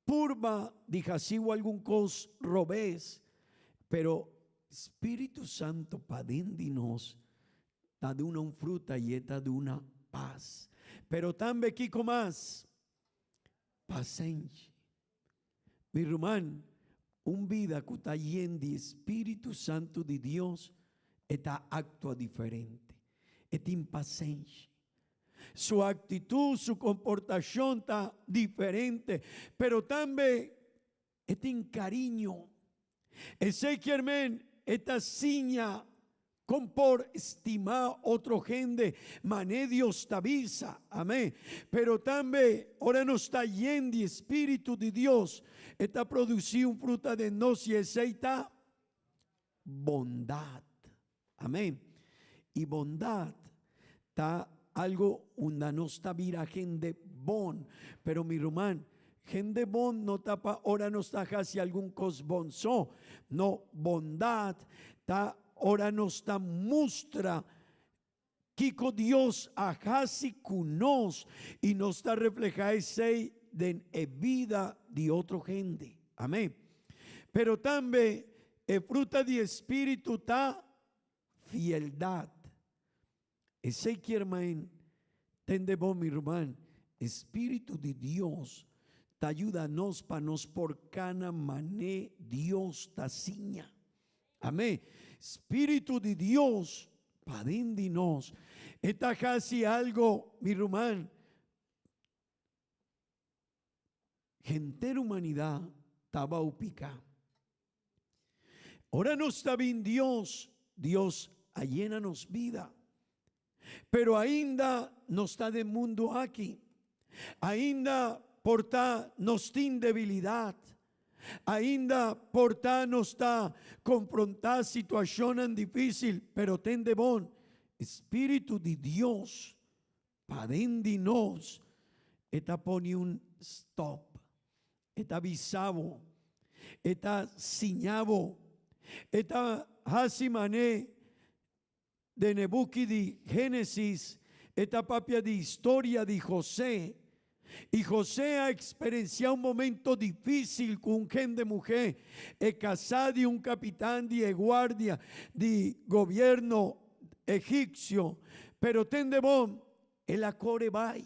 Speaker 6: purba di hasiu algun kos robes, pero Spiritu Santo paden di nos ta duna un fruta i e ta duna pas. Pero tambe kiko mas? Pasenshi. Mi ruman, un bida ku ta yen di Spiritu Santu di Dios, e ta aktua diferente. E tin pasenshi. Su actitud, su comportacion ta diferente, pero tambe e tin cariño. Esey kier men e ta siña con por stima otro hende mane Dios ta bisa. Amen. Pero tambe ora nos ta yen di Spiritu di Dios, e ta produci un fruta den nos y esey ta bondad. Amen. Y bondad ta algo unda nos ta bira hende bon. Pero mi ruman, hende bon no ta pa ora nos ta haci algun cos bon so. No, bondad ta ora nos ta mustra kico Dios a haci cu nos y nos ta refleha esey den e bida di otro hende. Amen. Pero tambe e fruta di e Spiritu ta fieldad. Esey kier main tende bo mi ruman, e Spiritu di Dios ta yuda nos pa nos por cana mane Dios ta siña. Amén. Spiritu di Dios paden di nos. E ta haci algo, mi ruman. Henter humanidad ta bao pica. Ora nos ta bin Dios, Dios a yena nos bida. Pero ainda nos ta den mundo aki. Ainda por ta nos tin debilidad. Ainda por ta nos ta confronta situacionnan dificil, pero tende bon, Spiritu di Dios paden di nos e ta pone un stop. E ta bisa bo, e ta siña bo, e ta haci mane Den e buki di Génesis e ta papia di historia di José. I José a eksperensiá un momento difísil ku un hende muhé, e kasá di un kapitan di e guardia di gobièrnu egipsio. Pero tende bon, el a kore bai.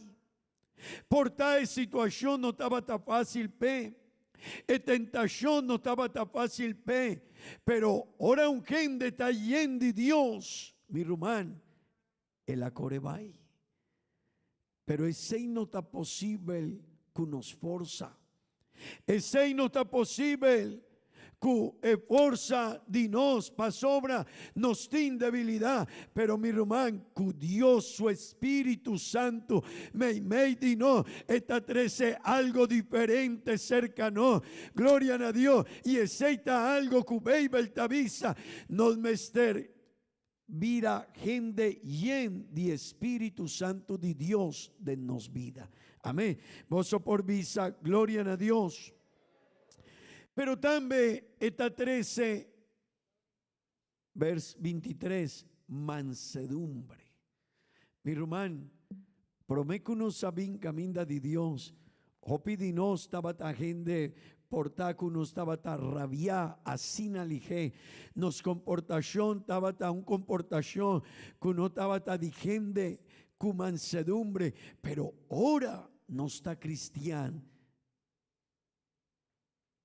Speaker 6: Por ta e situashon no tabata fásil p'e, e tentashon no tabata fásil p'e, pero ora un hende ta yen di Dios, mi ruman, el a kore bai. Pero esei no ta posibel ku nos forsa. Esei no ta posibel ku e forsa di nos, pasobra nos tin debilidat. Pero mi ruman, ku Dios su Espíritu Santu meimei di nos, e ta trese algo diferente serka nos. Gloria na Dios! I esei ta algo ku Beibel ta bisa, nos mester bira hende yen di e Spiritu Santu di Dios den nos bida. Amén. Boso por bisa, Gloria na Dios. Pero tambe e ta trece, vers 23, mansedumbre. Mi ruman, prome ku nos a bin kaminda di Dios, hopi di nos tabata hende portá ku nos tabata rabiá asina lihé. Nos komportashon tabata un komportashon ku no tabata di hende ku mansedumbre. Pero ora nos ta kristian,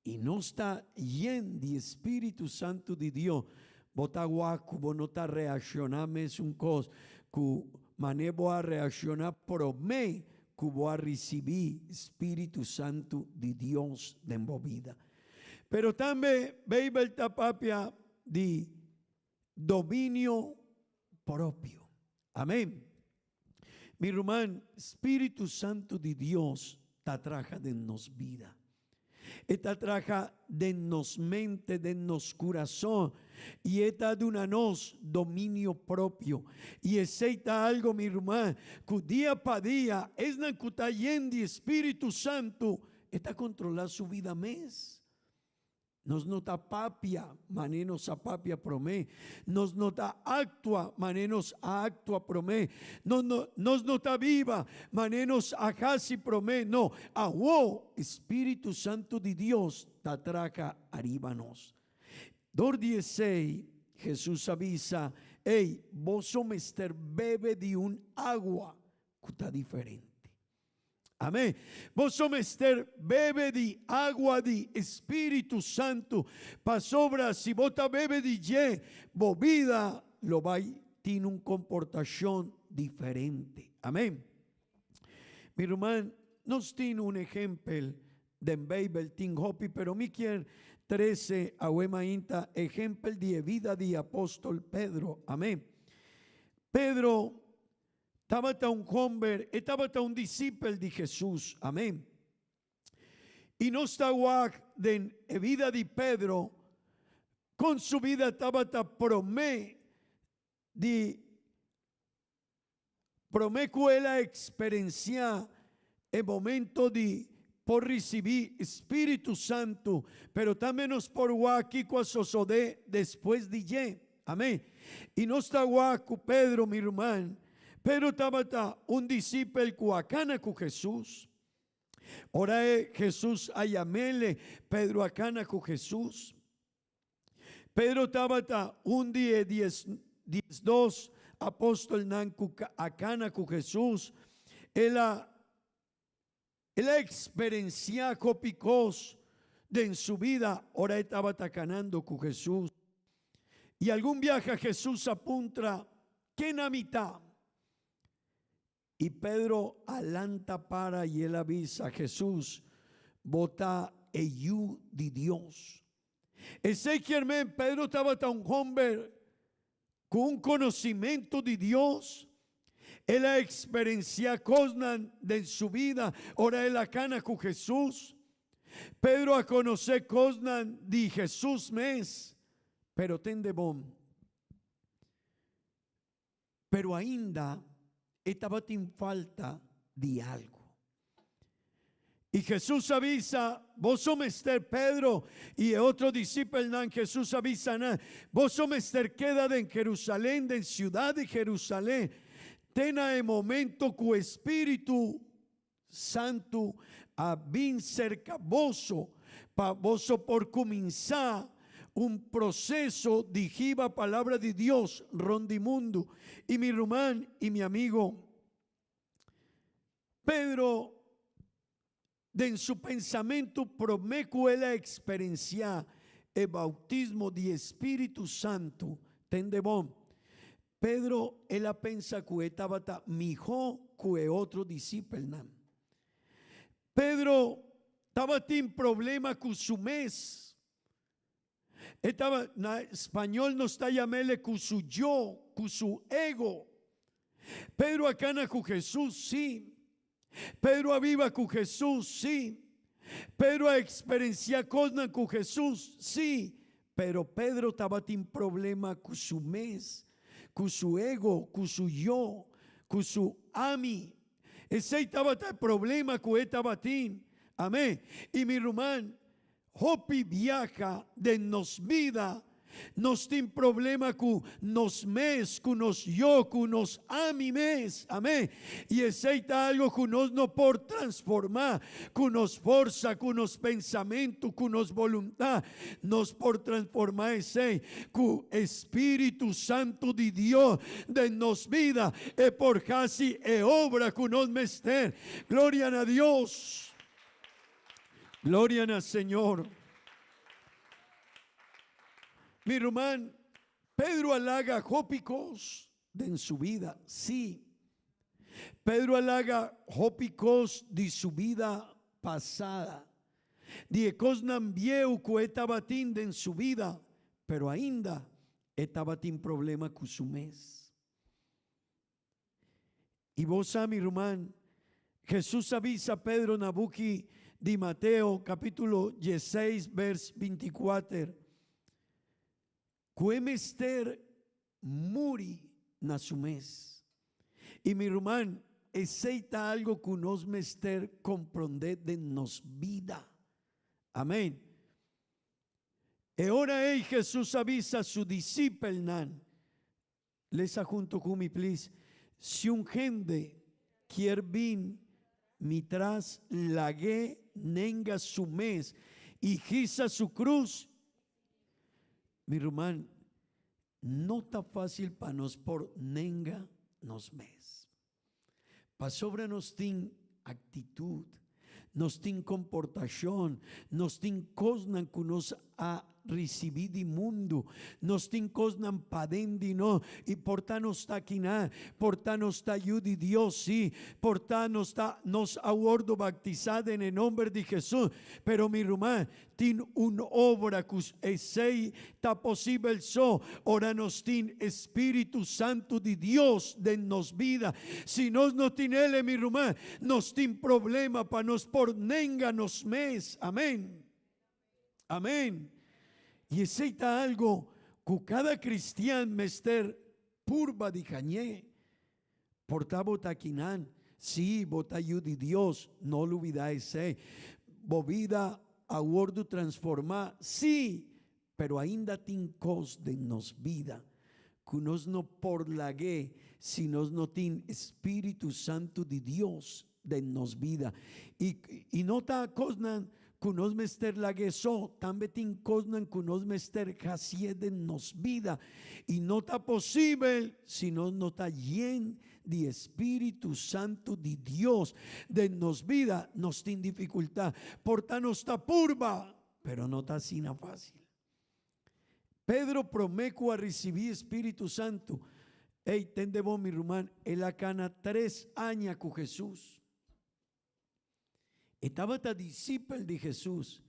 Speaker 6: I nos ta yen di e Spiritu Santu di Dios. Bo ta wak ku bo no ta reakshoná mesun kos ku manera bo a reakshoná promé ku bo a risibí Spiritu Santu di Dios den bo bida. Pero tambe Beibel ta papia di dominio propio. Amén. Mi ruman, Spiritu Santu di Dios ta traha den nos bida. E ta traha den nos mente, den nos kurason, i e ta duna nos dominio propio. I esei ta algo, mi ruman, ku dia pa dia esnan ku ta yen di Spiritu Santu, e ta kontrolá su bida mes. Nos no ta papia manera nos a papia promé. Nos no ta aktua manera nos a aktua promé. Nos no, nos no ta biba manera nos a hasi promé. No, awó Spiritu Santu di Dios ta traha ariba nos. Dor di esei, Hesus a bisa, Ey, boso mester bebe di un agua ku ta diferente. Amén. Boso mester bebe di agua di Spiritu Santu, pasobra si bo ta bebe di dje, bo bida lo bai tin un komportashon diferente. Amén. Mi ruman, nos tin un ehempel den Beibel, tin hopi, pero mi kier trece awe mainta ehempel di e vida di apostol Pedro. Amen. Pedro tabata un homber, e tabata un disipel di Jesus. Amen. I nos ta wak den e vida di Pedro kon su vida tabata promé di promé ku el a eksperensiá e momento di por risibí Spiritu Santu, pero tambe nos por wak kiko a sosodé despues di dje. Amén. I nos ta wak ku Pedro, mi ruman, Pedro tabata un disipel ku a kana ku Hesus. Ora e Hesus a yam'ele, Pedro a kana ku Hesus. Pedro tabata un di e diesdos apostolnan ku a kana ku Hesus. El a el a eksperensiá hopi kos den su bida ora e tabata kanando ku Hesus. I algun biaha Hesus a puntra, Ken ami ta? I Pedro a lanta para i el a bisa, Hesus, bo ta e Yu di Dios. Esei kier men Pedro tabata un homber ku un konosimentu di Dios. El a eksperensiá kosnan den su bida ora el a kana ku Hesus. Pedro a konosé kosnan di Hesus mes, pero tende bon. Pero ainda e tabatin falta di algu. I Hesus a bisa, Boso mester, Pedro i e otro disipelnan, Hesus a bisa nan, Boso mester keda den Jerusalén, den siudat di Jerusalén, te na e momento ku e Spiritu Santu a bin serka boso pa boso por kuminsá un proseso di hiba Palabra di Dios rond di mundu. I mi ruman i mi amigo, Pedro den su pensamentu promé ku el a eksperensiá e boutismo di e Spiritu Santu, tende bon, Pedro el a pensa ku e tabata mihó ku e otro disipelnan. Pedro tabatin problema ku su mes. E taba, na spañol nos ta yam'ele ku su yo, ku su ego. Pedro a kana ku Hesus, sí. Pedro a biba ku Hesus, sí. Pedro a eksperensiá kosnan ku Hesus, sí. Pero Pedro tabatin problema ku su mes, ku su ego, ku su yo, ku su ami. Esei tabata e problema ku e tabatin. Amén. I mi ruman, Hopi biaha den nos bida nos tin problema ku nos mes, ku nos yo, ku nos ami mes. Amén. I esei ta algo ku nos no por transformá ku nos forsa, ku nos pensamentu, ku nos boluntat. Nos por transformá esei ku e Spiritu Santu di Dios den nos bida. E por hasi e obra ku nos mester. Gloria na Dios. Gloria na Señor. Mi ruman, Pedro a laga hopi kos den su bida. Sí, Pedro a laga hopi kos di su bida pasada, di e kosnan bieu ku e tabatin den su bida, pero ainda e tabatin problema ku su mes. I bo sa, mi ruman, Hesus a bisa Pedro na buki di Mateo capítulo dieseis vers binticuater, cu e mester muri na su mes. I mi ruman, esey ta algo cu nos mester comprende den nos bida. Amen. E ora ey Hesus a bisa su disipelnan, Lesa hunto cu mi please. Si un hende kier bin mi tras lag'é nenga su mes y hisa su cruz. Mi ruman, no ta facil pa nos por nenga nos mes. Pasobra nos tin actitud, nos tin comportacion, nos tin cosnan cu nos a. risibí di mundu. Nos tin kosnan paden di nos i por ta nos ta kiná, por ta nos ta yu di Dios, sí, por ta nos ta nos a wòrdu baktisá den e nòmber di Hesus, pero mi ruman, tin un obra ku esei ta posibel so ora nos tin e Spiritu Santu di Dios den nos bida. Si nos no tin el, mi ruman, nos tin problema pa nos por nenga nos mes. Amén. Amén. I esei ta algo ku kada kristian mester purba di hañ'é. Por ta bo ta kinan? Sí, bo ta yu di Dios, no lubidá esei. Bo bida a wòrdu transformá? Sí, pero ainda tin kos den nos bida ku nos no por lag'é si nos no tin Spiritu Santu di Dios den nos bida. I, i no ta kosnan ku nos mester lag'é so, tambe tin kosnan ku nos mester hasié den nos bida. I no ta posibel si nos no ta yen di e Spiritu Santu di Dios den nos bida. Nos tin difikultat. Por ta nos ta purba, pero no ta asina fásil. Pedro promé ku a risibí e Spiritu Santu, ey, tende bon mi ruman, el a kana tres aña ku Hesus. E tabata disipel di Hesus.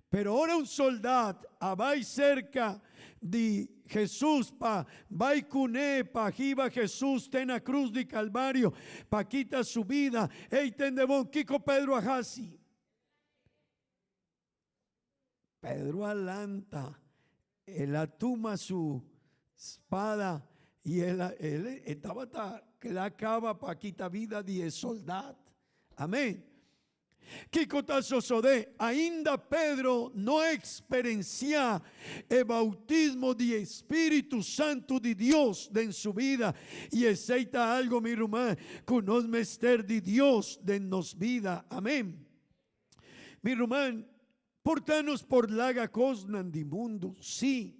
Speaker 6: Pero ora un soldat a bai serka di Hesus pa bai kuné pa hiba Hesus te na krus di Kalvario pa kita su bida, ey, tende bon, kiko Pedro a hasi? Pedro a lanta, el a tuma su spada y el a, el e tabata kla kaba pa kita bida di e soldat. Amén. Kiko ta sosodé? Ainda Pedro no a eksperensiá e boutismo di e Spiritu Santu di Dios den su bida. I esei ta algo, mi ruman, ku nos mester di Dios den nos bida. Amén. Mi ruman, por ta nos por laga kosnan di mundu? Sí.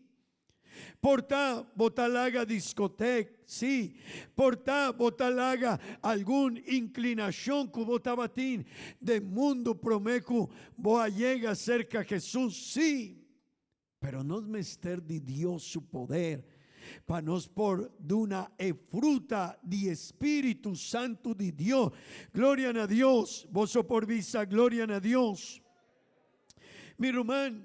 Speaker 6: Por ta bo ta laga diskotek? Sí. Por ta bo ta laga algun inklinashon ku bo tabatin den mundu promé ku bo a yega serka Hesus? Sí. Pero nos mester di Dios su poder pa nos por duna e fruta di e Spiritu Santu di Dios. Gloria na Dios! Boso por bisa gloria na Dios? Mi ruman,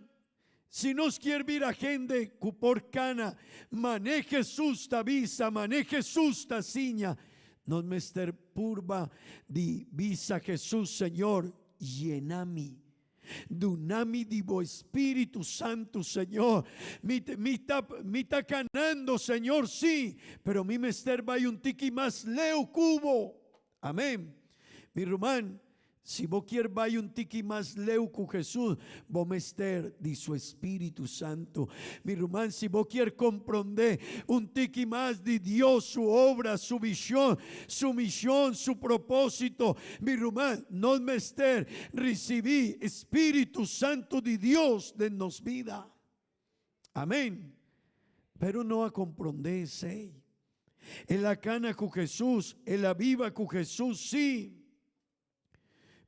Speaker 6: si nos kier bira hende ku por kana mane Jesus ta bisa, mane Jesus ta siña, nos mester purba di bisa Jesus, Señor, yena mi. Duna mi di bo Espíritu Santu, Señor. Mi, mi ta, mi ta kanando, Señor, sí, pero mi mester bai un tiki mas leu ku bo. Amén. Mi ruman, si bo kier bai un tiki mas leu ku Jesús, bo mester di su Espíritu Santu. Mi ruman, si bo kier komprondé un tiki mas di Dios, su obra, su vishon, su mishon, su propósito, Mi ruman, nos mester risibí Spiritu Santu di Dios den nos bida. Amén. Pero no a komprondé esei. El a kana ku Hesus, el a biba ku Hesus, sí.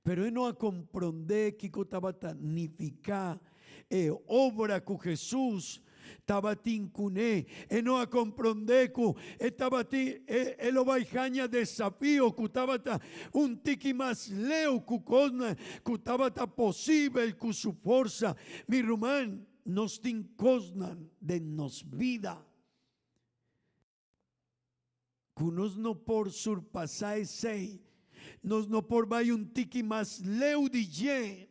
Speaker 6: Pero e no a komprondé kiko tabata nifiká e obra ku Hesus tabatin kuné. E no a komprondé ku e tabatin, e, e lo bai haña desafio ku tabata un tiki mas leu ku kosnan ku tabata posibel ku su forsa. Mi ruman, nos tin kosnan den nos bida ku nos no por surpasá esei, nos no por bai un tiki mas leu di dje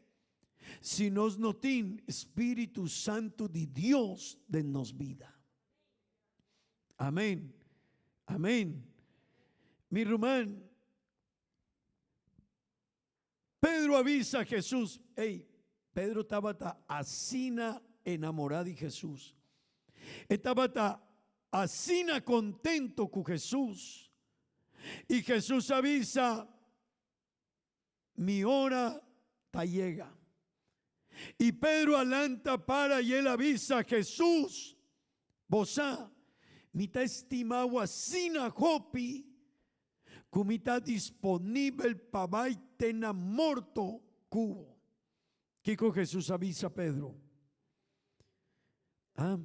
Speaker 6: si nos no tin Spiritu Santu di Dios den nos bida. Amén. Amén. Mi ruman, Pedro a bisa Jesús, ey, Pedro tabata asina enamorá di Jesús. E tabata asina contento cu Jesús. Y Jesús a bisa, Mi hora ta yega. Y Pedro a lanta para y el a bisa Jesús, Bo sa, mi ta estima bo asina hopi ku mi ta disponibel pa bai te na morto ku bo. Kiko Hesus a bisa Pedro? Ah?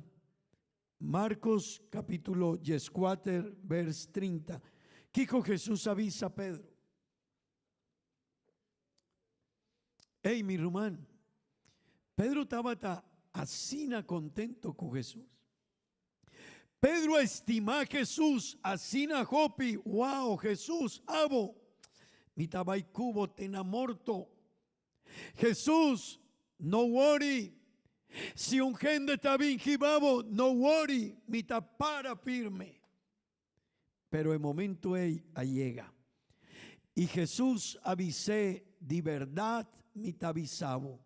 Speaker 6: Marcos capítulo 14, vers 30. Kiko Jesús a bisa Pedro? Ey, mi ruman, Pedro tabata asina contento cu Jesús. Pedro a estima Jesús asina hopi, wow, Jesús, abo, mi ta bay cu bo te na morto. Jesús, no worry, si un hende ta bin hiba bo, no worry, mi ta para firme. Pero e momento ei a yega. I Hesus a bis'é, Di bèrdat mi ta bisa bo,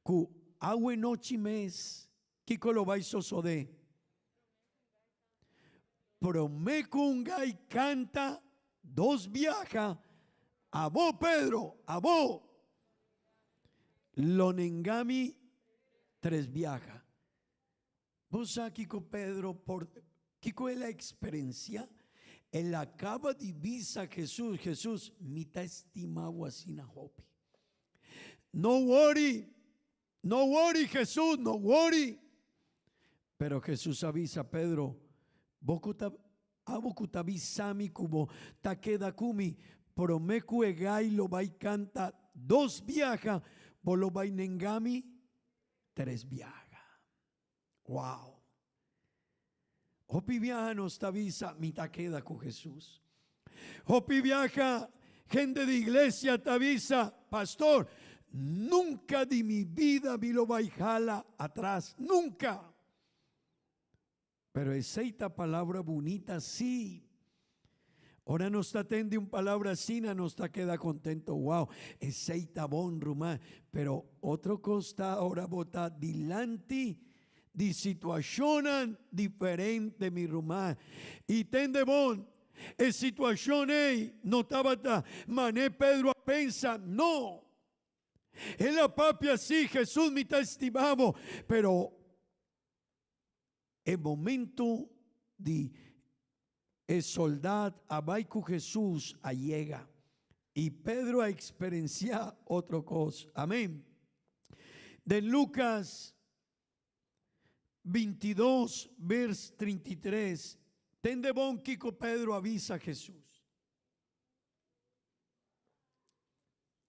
Speaker 6: ku awenochi mes, kiko lo bai sosodé? Promé ku un gai kanta dos biaha, abo, Pedro, abo, lo nenga mi tres biaha. Bo sa kiko Pedro por, kiko el a eksperensiá? El a kaba di bisa Hesus, Hesus, mi ta estimá bo asina hopi. No wori, no wori, Hesus, no wori. Pero Hesus a bisa Pedro, Bo ku ta, abo ku ta bisa mi ku bo ta keda ku mi, promé ku e gai lo bai kanta dos biaha, bo lo bai nenga mi tres biaha. Wow! Hopi biaha nos ta bisa, mi ta keda ku Hesus. Hopi biaha hende di iglesia ta bisa, pastor, nunka di mi bida mi lo bai hala atras, nunka! Pero esey ta palabra bunita sí. Ora nos ta tende un palabra asina nos ta keda contento, wow, esey ta bon ruman. Pero otro cos ta ora bo ta dilanti di situacionnan diferente mi ruman. Y tende bon, e situacion ey no tabata mane Pedro a pensa, no. El a papia sí, Jesús mi ta estima bo, pero E momento di e soldat a bai ku Hesus a yega, i Pedro a eksperensiá otro kos. Amén. Den Lukas 22, bers 33, tende bon kiko Pedro a bisa Hesus.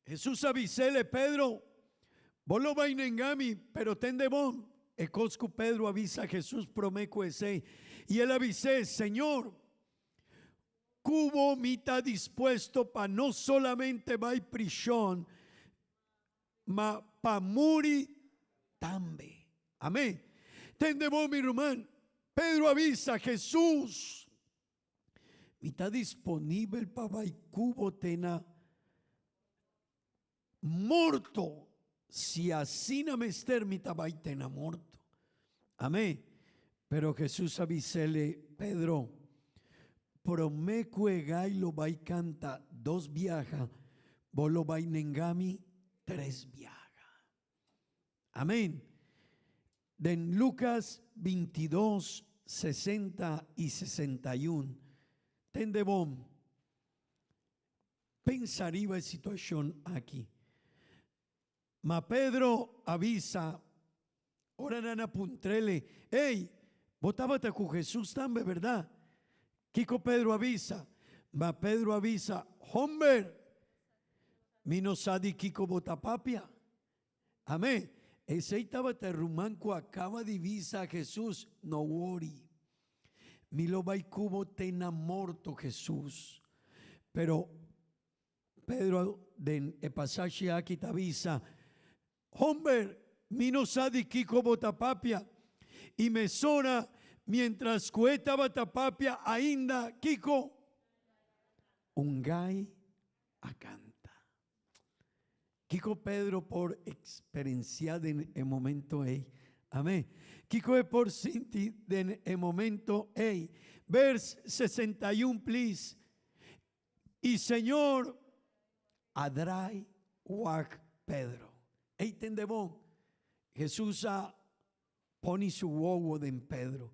Speaker 6: Hesus a bis'é, Pedro, bo lo bai nenga mi, pero tende bon. E kos ku Pedro a bisa Hesus promé ku esei, i el a bis'é, Señor, ku bo mi ta dispuesto pa no solamente bai prishon, ma pa muri tambe. Amén. Tende bon, mi ruman. Pedro a bisa Hesus, Mi ta disponibel pa bai ku bo te na morto, si asina mester mi ta bai te na morto. Amén. Pero Jesús a bis'ele, Pedro, promé ku e gai lo bai kanta dos biaha, bo lo bai nenga mi tres biaha. Amén. Den Lucas 22, 60 y 61, tende bon, pensa riba e situacion aki. Ma Pedro a bisa, ora nan a puntr'ele, Ey, bo tabata cu Jesús tambe, berdad? Kico Pedro a bisa? Ma Pedro a bisa, Homber, mi no sa di kico bo ta papia. Amén. Esei tabata e ruman ku a kaba di bisa Hesus, No wori. Mi lo bai ku bo te na morto, Hesus. Pero Pedro den e pasashi aki ta bisa, Homber, mi no sa di kiko bo ta papia. I mesora, miéntras ku e tabata papia ainda, kiko? Un gai a kanta. Kiko Pedro por eksperensiá den e momento ei? Amén. Kiko e por sinti den e momento ei? Vers 61, please. I Señor a drai wak Pedro. Ei tende bon. Hesus a pone su wowo den Pedro.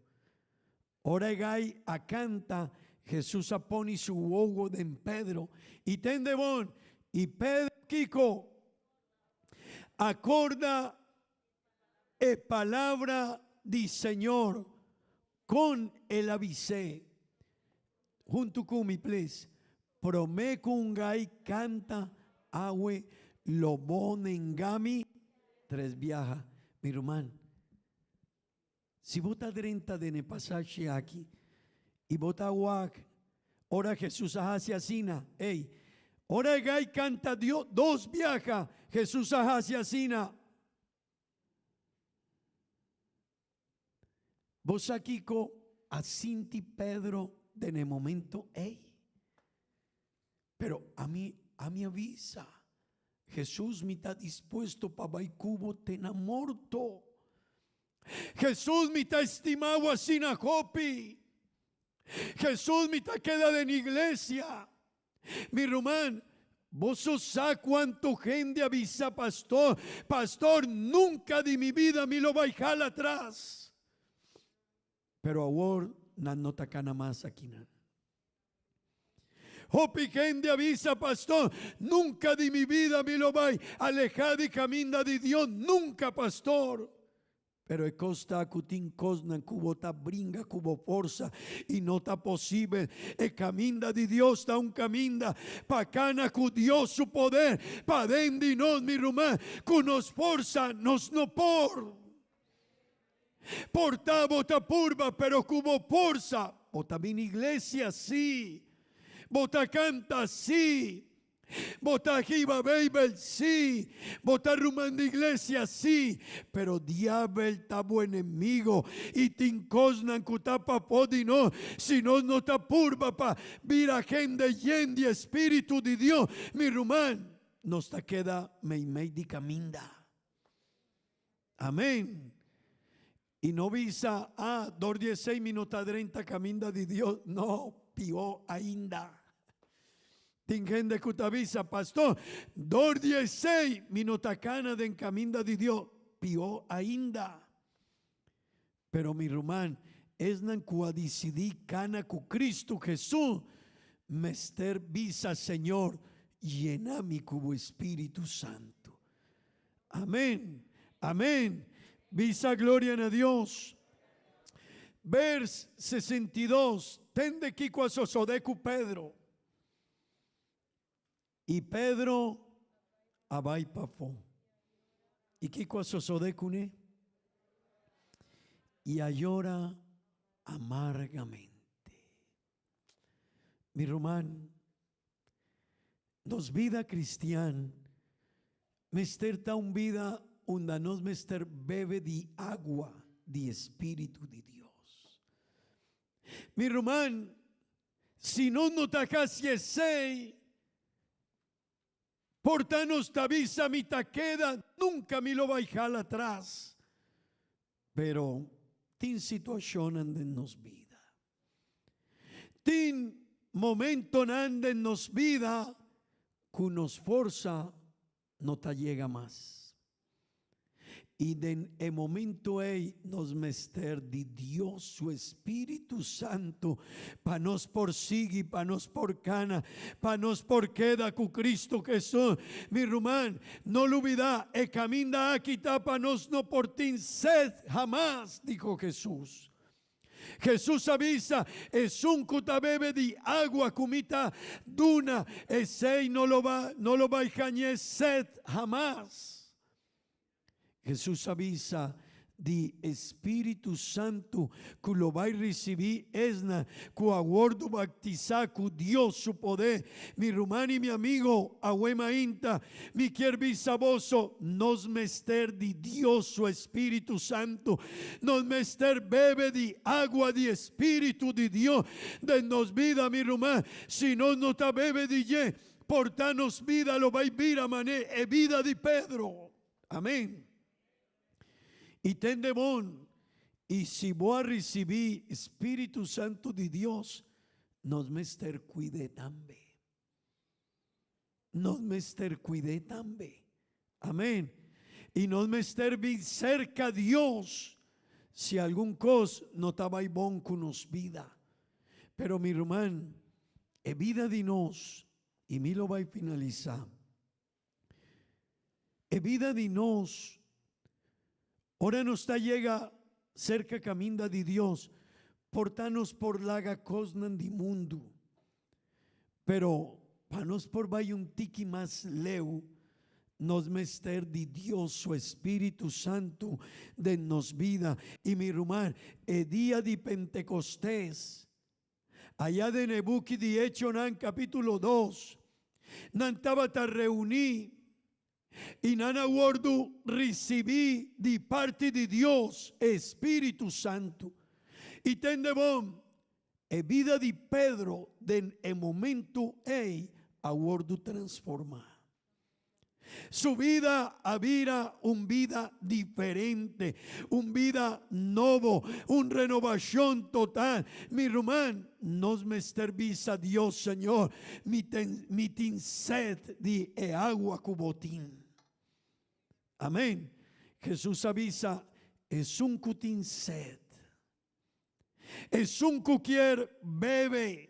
Speaker 6: Ora e gai a canta, Hesus a pone su wowo den Pedro. I tende bon, i Pedro kico? A corda e palabra. di Señor kon el a bis'é. Huntu ku mi please. Promé ku un gai kanta awe lo bo nenga mi tres biaha. Mi ruman, si bo ta drenta den e pasashi aki i bo ta wak ora Jesus a hasi asina, ey, ora e gai kanta dos biaha, Jesus a hasi asina. Bo sa kiko a sinti Pedro den e momento ei? Pero ami, ami a bisa, Jesus, mi ta dispuesto pa bai ku bo te na morto. Jesus, mi ta estima bo asina hopi. Jesus, mi ta keda den iglesia. Mi ruman, boso sa cuanto hende a bisa pastor, pastor, nunca di mi vida mi lo bai hala atras. Pero awor nan no ta cana mas akinan. Hopi hende a bisa pastor, nunca di mi vida mi lo bai aleha di caminda di Dios, nunca pastor. Pero e kos ta ku tin kosnan ku bo ta bringa ku bo forsa i no ta posibel. E kaminda di Dios ta un kaminda pa kana ku Dios su poder paden di nos, mi ruman. Ku nos forsa nos no por. Por ta bo ta purba, pero ku bo forsa bo ta bini iglesia, sí. Bo ta kanta, sí. Bo ta hiba Beibel? Sí. Bo ta ruman di iglesia? Sí. Pero diabel ta bo enemigo i tin kosnan ku ta pafó di nos si nos no ta purba pa bira hende yen di e Spiritu di Dios. Mi ruman, nos ta keda meimei di kaminda. Amén. I no bisa, Ah, dor di esei mi no ta drenta kaminda di Dios. No, pió ainda. Tin hende ku ta bisa, Pastor, dor di esei mi no ta kana den kaminda di Dios. Pió ainda. Pero mi ruman, esnan ku a disidí kana ku Kristu Hesus mester bisa, Señor, yena mi ku bo Spiritu Santu. Amén. Amén. Bisa gloria na Dios. Vers 62. Tende kiko a sosodé ku Pedro. I Pedro a bai pafó. I kiko a sosodé kuné? I a yora amargamente. Mi ruman, nos bida cristian mester ta un bida unda nos mester bebe di agua di e Spiritu di Dios. Mi ruman, si nos no ta haci esey, por ta nos ta bisa mi ta keda, nunca mi lo bay hala atras. Pero tin situacionnan den nos bida. Tin momentonan den nos bida cu nos forsa no ta yega mas. I den e momento ei nos mester di Dios su Espíritu Santu pa nos por sigui, pa nos por kana, pa nos por keda ku Cristo Jesús. Mi ruman, no lubidá, e kaminda aki ta pa nos no por tin sed hamas, dijo Jesús. Jesús a bisa, Esun ku ta bebe di agua ku mi ta duna, esei no lo ba, no lo bai hañ'é sed hamas. Jesús a bisa di e Spiritu Santu ku lo bai risibí esnan ku a wòrdu baktisá ku Dios su poder. Mi ruman i mi amigo, awe mainta mi kier bisa boso, nos mester di Dios su Spiritu Santu. Nos mester bebe di agua di e Spiritu di Dios den nos bida, mi ruman. Si nos no ta bebe di dje, Por ta nos bida lo bai bira mané e bida di Pedro. Amén. I tende bon, i si bo a risibí Spiritu Santu di Dios, nos mester kuid'é tambe. Nos mester kuid'é tambe. Amén. I nos mester bin serka Dios si algun kos no ta bai bon ku nos bida. Pero mi ruman, e bida di nos, i mi lo bai finalisá, e bida di nos, ora nos ta yega. serka kaminda di Dios, por ta nos por laga kosnan di mundu. Pero pa nos por bai un tiki mas leu, nos mester di Dios su Espíritu Santu den nos bida. I mi ruman, e dia di Pentekostes, aya den e buki di Echonan kapítulo dos, nan tabata reuní i nan a wòrdu risibí di parti di Dios e Spiritu Santu. I tende bon, e bida di Pedro den e momentu ei a wòrdu transformá. Su bida a bira un bida diferente, un bida nobo, un renobashon total. Mi ruman, nos mester bisa Dios, Señor, mi ten, mi tin sed di e agua ku bo tin. Amen. Jesus a bisa, Esun ku tin sed, esun ku kier bebe,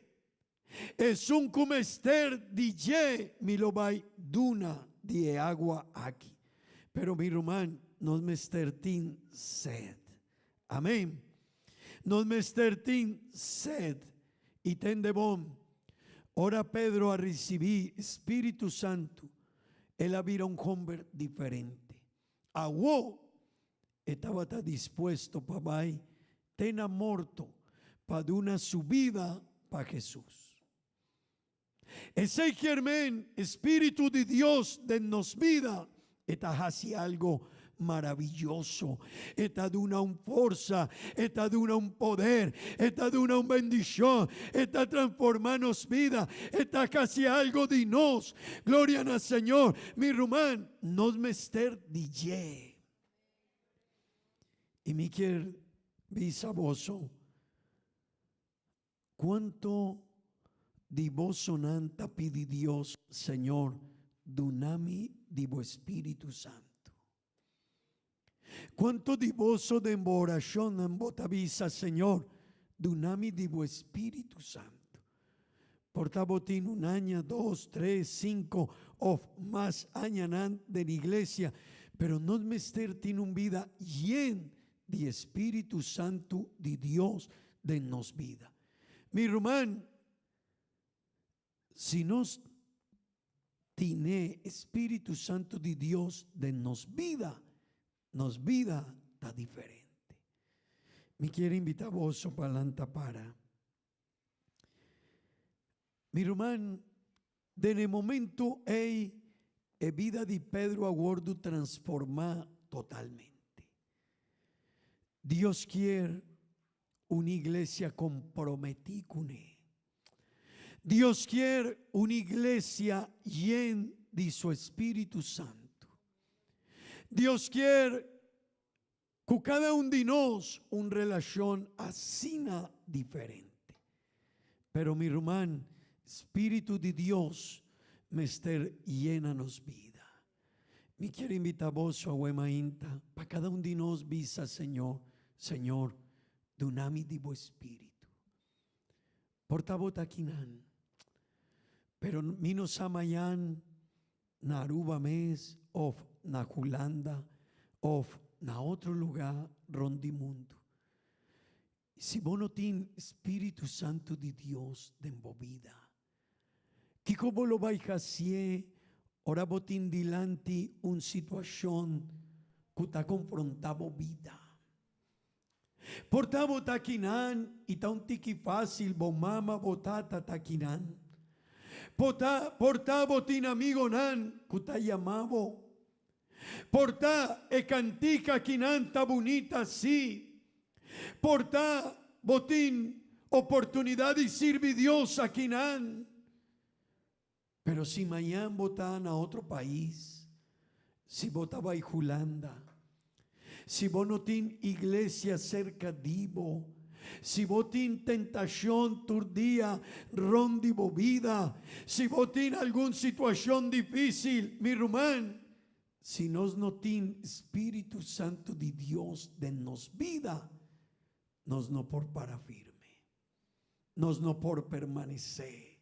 Speaker 6: esun ku mester di dje, mi lo bai duna di e agua aki. Pero mi ruman, nos mester tin sed. Amen. Nos mester tin sed. I tende bon, ora Pedro a risibí Spiritu Santu, el a bira un homber diferente. Awo e tabata dispuesto pa bai te na morto pa duna su bida pa Hesus. Esei kier men Spiritu di Dios den nos bida e ta hasi algo maraviyoso. E ta duna un forsa, e ta duna un poder, e ta duna un bendishon, e ta transforma nos bida, e ta hasi algo di nos. Gloria na Señor. Mi ruman, nos mester di dje. I mi kier bisa boso, Cuanto di bosonan ta pidi Dios, Señor, duna mi di bo Spiritu Santu? Cuanto di boso den bo oracionnan bo ta bisa, Señor, duna mi di bo Spiritu Santu? Por ta bo tin un aña, dos, tres, cinco of mas añanan den iglesia, pero nos mester tin un bida yen di e Spiritu Santu di Dios den nos bida. Mi ruman, si nos tine e Spiritu Santu di Dios den nos bida, nos bida ta diferente. Mi kier invita boso pa lanta para. Mi ruman, den e momento ei e bida di Pedro a wordu transformá totalmente. Dios kier un iglesia komprometí kuné. Dios kier un iglesia yen di su Espíritu Santu. Dios kier Ku kada un di nos un relashon asina diferente. Pero mi ruman, Spiritu di Dios mester yena nos bida. Mi kier invita boso awe mainta pa kada un di nos bisa Señor, Señor, duna mi di bo Spiritu. Por ta bo ta akinan, pero mi no sa mañan na Aruba mes of na Hulanda of na otro luga rond di mundu. Si bo no tin Spiritu Santu di Dios den bo bida, kiko bo lo bai hacié ora bo tin dilanti un situacion cu ta confronta bo bida? Por ta bo ta kinan i ta un tiki fácil bo mama bo tata ta kinan. Por ta por ta bo tin amigonan ku ta yama bo. Por ta e kantika kinan ta bunita sí. Por ta bo tin oportunidat di sirbi Dios akinan. Pero si mañan bo ta na otro pais, si bo ta bai Hulanda, si bo no tin iglesia serka di bo, si bo tin tentashon tur dia rond di bo bida, si bo tin algun situashon difisil, mi ruman, si nos no tin Spiritu Santu di Dios den nos bida, nos no por para firme. Nos no por permanesé.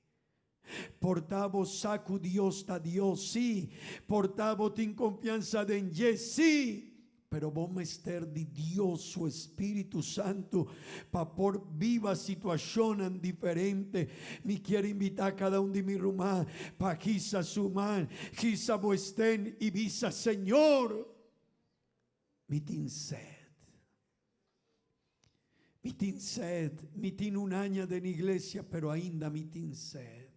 Speaker 6: Por ta bo sa ku Dios ta Dios? Sí. Por ta bo tin konfiansa den dje? Sí. Pero bo mester di Dios su Espíritu Santu pa por biba situacionnan diferente. Mi kier invita cada un di mi ruman pa hisa su man, hisa bo esten y bisa, Señor, mi tin sed. Mi tin sed. Mi tin un aña den iglesia, pero ainda mi tin sed.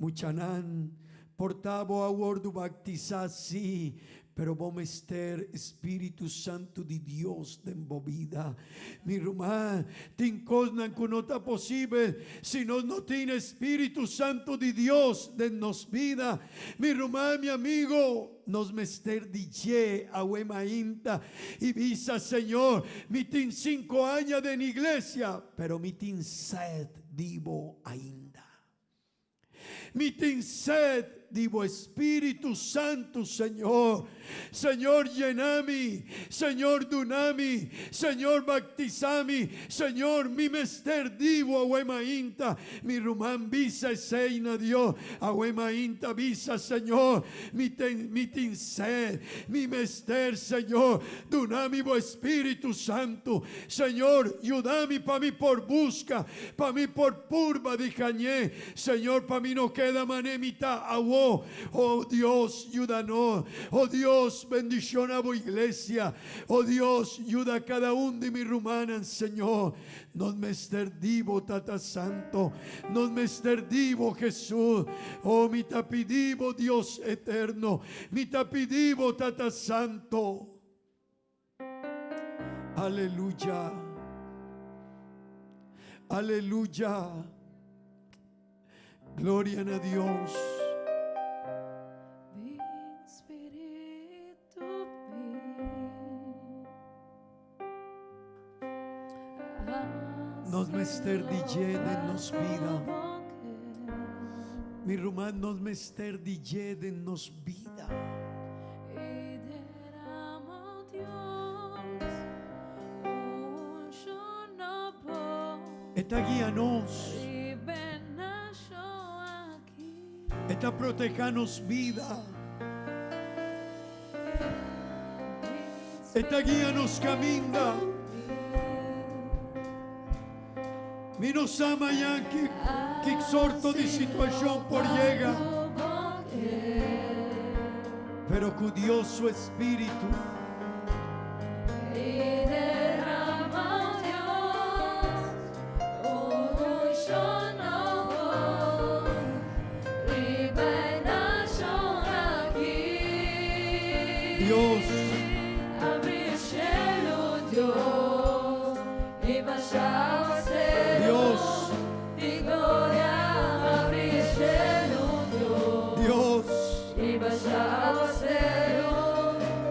Speaker 6: Muchanan, por ta bo a wordu baktisa, sí, pero bo mester Spiritu Santu di Dios den bo bida. Mi ruman, tin kosnan ku no ta posibel si nos no tin e Spiritu Santu di Dios den nos bida. Mi ruman, mi amigo, nos mester di dje awe mainta i bisa, Señor, mi tin sinku aña den iglesia, pero mi tin sèt di bo ainda. Mi tin sed di bo Espíritu Santu, Señor. Señor, llena mi. Señor, duna mi. Señor, bactisa mi. Señor, mi mester di bo awe mainta. Mi ruman bisa esey na Dios. Awe mainta bisa, Señor, mi ten, mi tin sed. Mi mester, Señor, duna mi bo Espíritu Santu. Señor, yuda mi pa mi por busca, pa mi por purba di hañ'é. Señor, pa mi no keda mané mi ta awo. Oh Dios, yuda nos. Oh Dios, bendiciona bo iglesia. Oh Dios, yuda cada un di mi rumannan, Señor. Nos mester di bo, Tata Santo. Nos mester di bo, Jesús. Oh, mi ta pidi bo, Dios eterno. Mi ta pidi bo, Tata Santo. Aleluya. Aleluya. Gloria na Dios. Nos mester di dje den nos bida. Mi ruman, nos mester di dje den nos bida. E ta guia nos. E ta proteha nos bida. E ta guia nos caminda. Mi no sa mañan ki, ki sorto di situacion por yega. Pero cu Dios su Espíritu. Dios. Dios. Dios.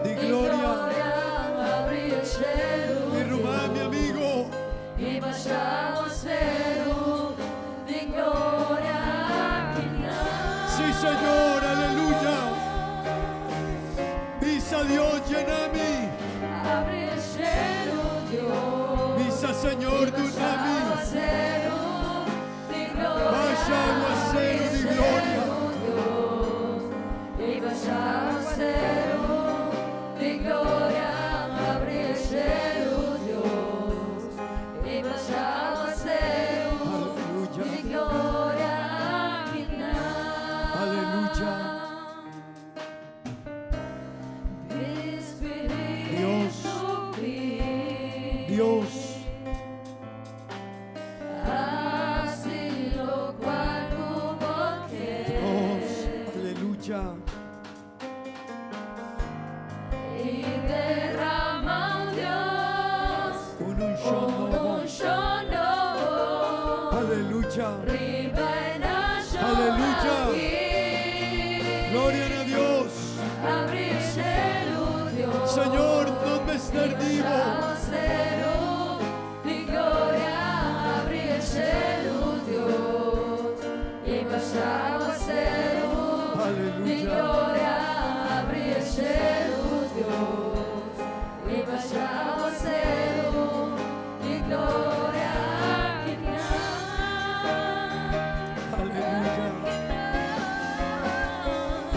Speaker 6: Di gloria. Mi ruman, mi amigo. Sí, Señor, aleluya. Bisa Dios, llena mi. Bisa Señor, duna mi. Basha aguacero di gloria. Aleluya. Aleluya. Dios. Dios. Dios. Aleluya. Un unshon nobo. Aleluya. Aleluya. Gloria na Dios. Señor, nos mester di bo. Aleluya.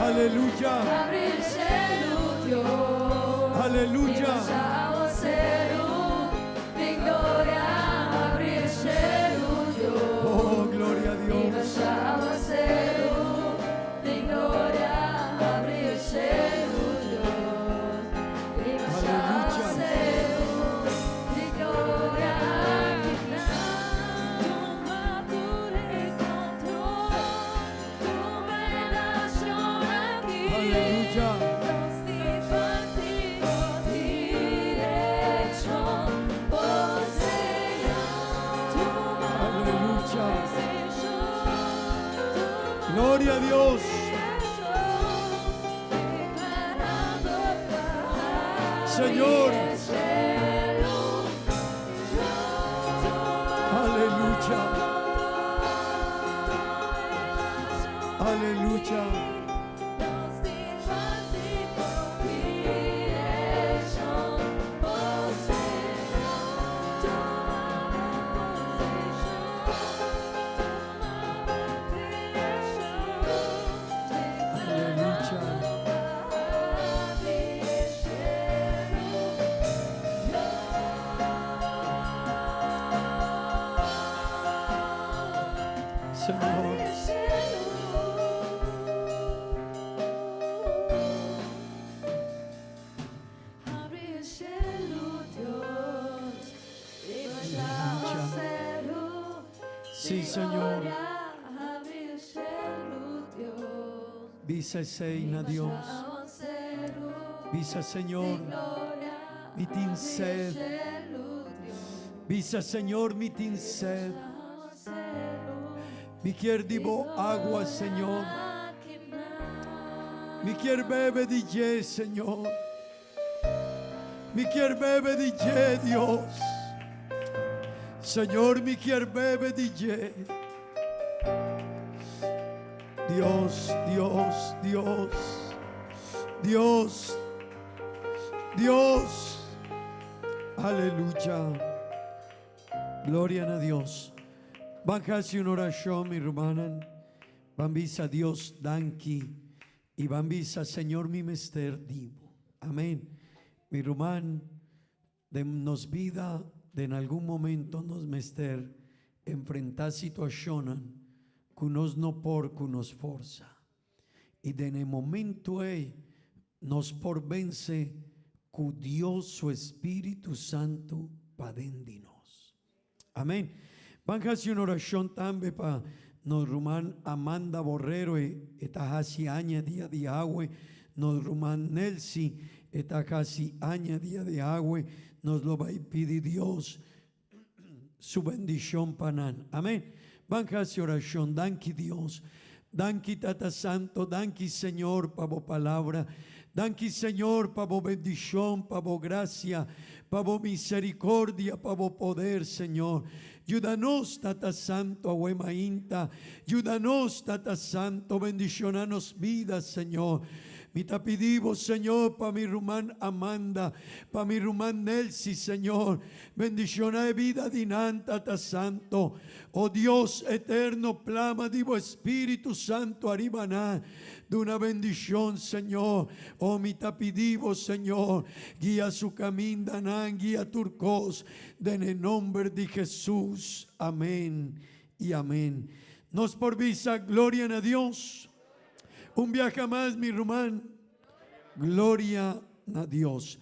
Speaker 6: Aleluya. Aleluya. Aleluya. Oh, gloria a Dios. Aleluya. Aleluya. Aleluya. Gloria a Dios. Señor. Aleluya. Aleluya. Aleluya. Señor. Sí, Señor. Bisa esei na Dios. Bisa, Señor, mi tin sed. Bisa, Señor, mi tin sed. Mi kier di bo awa, Señor. Mi kier bebe di dje, Señor. Mi kier bebe di dje, Dios. Señor, mi kier bebe di dje. Dios, Dios, Dios, Dios, Dios. Aleluya. Gloria na Dios. Ban hasi un orashon, mi rumannan. Ban bisa Dios danki. I ban bisa Señor mi mester di bo. Amén. Mi ruman, den nos bida, den algun momento nos mester enfrentá situashonnan ku nos no por ku nos forsa. I den e momento ei nos por vense ku Dios su Espíritu Santu paden di nos. Amén. Ban hasi un orashon tambe pa nos ruman Amanda Borrero e e ta hasi aña dia di awe, nos ruman Nelcy e ta hasi aña dia di awe, nos lo bai pidi Dios su bendishon pa nan. Amén. Ban hasi orashon. Danki Dios. Danki Tata Santo. Danki Señor pa bo palabra. Danki Señor pa bo bendishon, pa bo grasia, pa bo misericordia, pa bo poder, Señor. Yuda nos, Tata Santo, awe mainta. Yuda nos, Tata Santo, bendishona nos bida, Señor. Mi ta pidi bo, Señor, pa mi ruman Amanda, pa mi ruman Nelcy, Señor. Bendishona e bida di nan, Tata Santo. O Dios eterno, plama di bo Espíritu Santo ariba nan. Duna bendishon, Señor. O mi ta pidi bo, Señor, guia su kamindanan, guia tur kos, den e nomber di Jesus. Amen i amen. Nos por bisa gloria na Dios. Un biaha mas, mi ruman, gloria na Dios.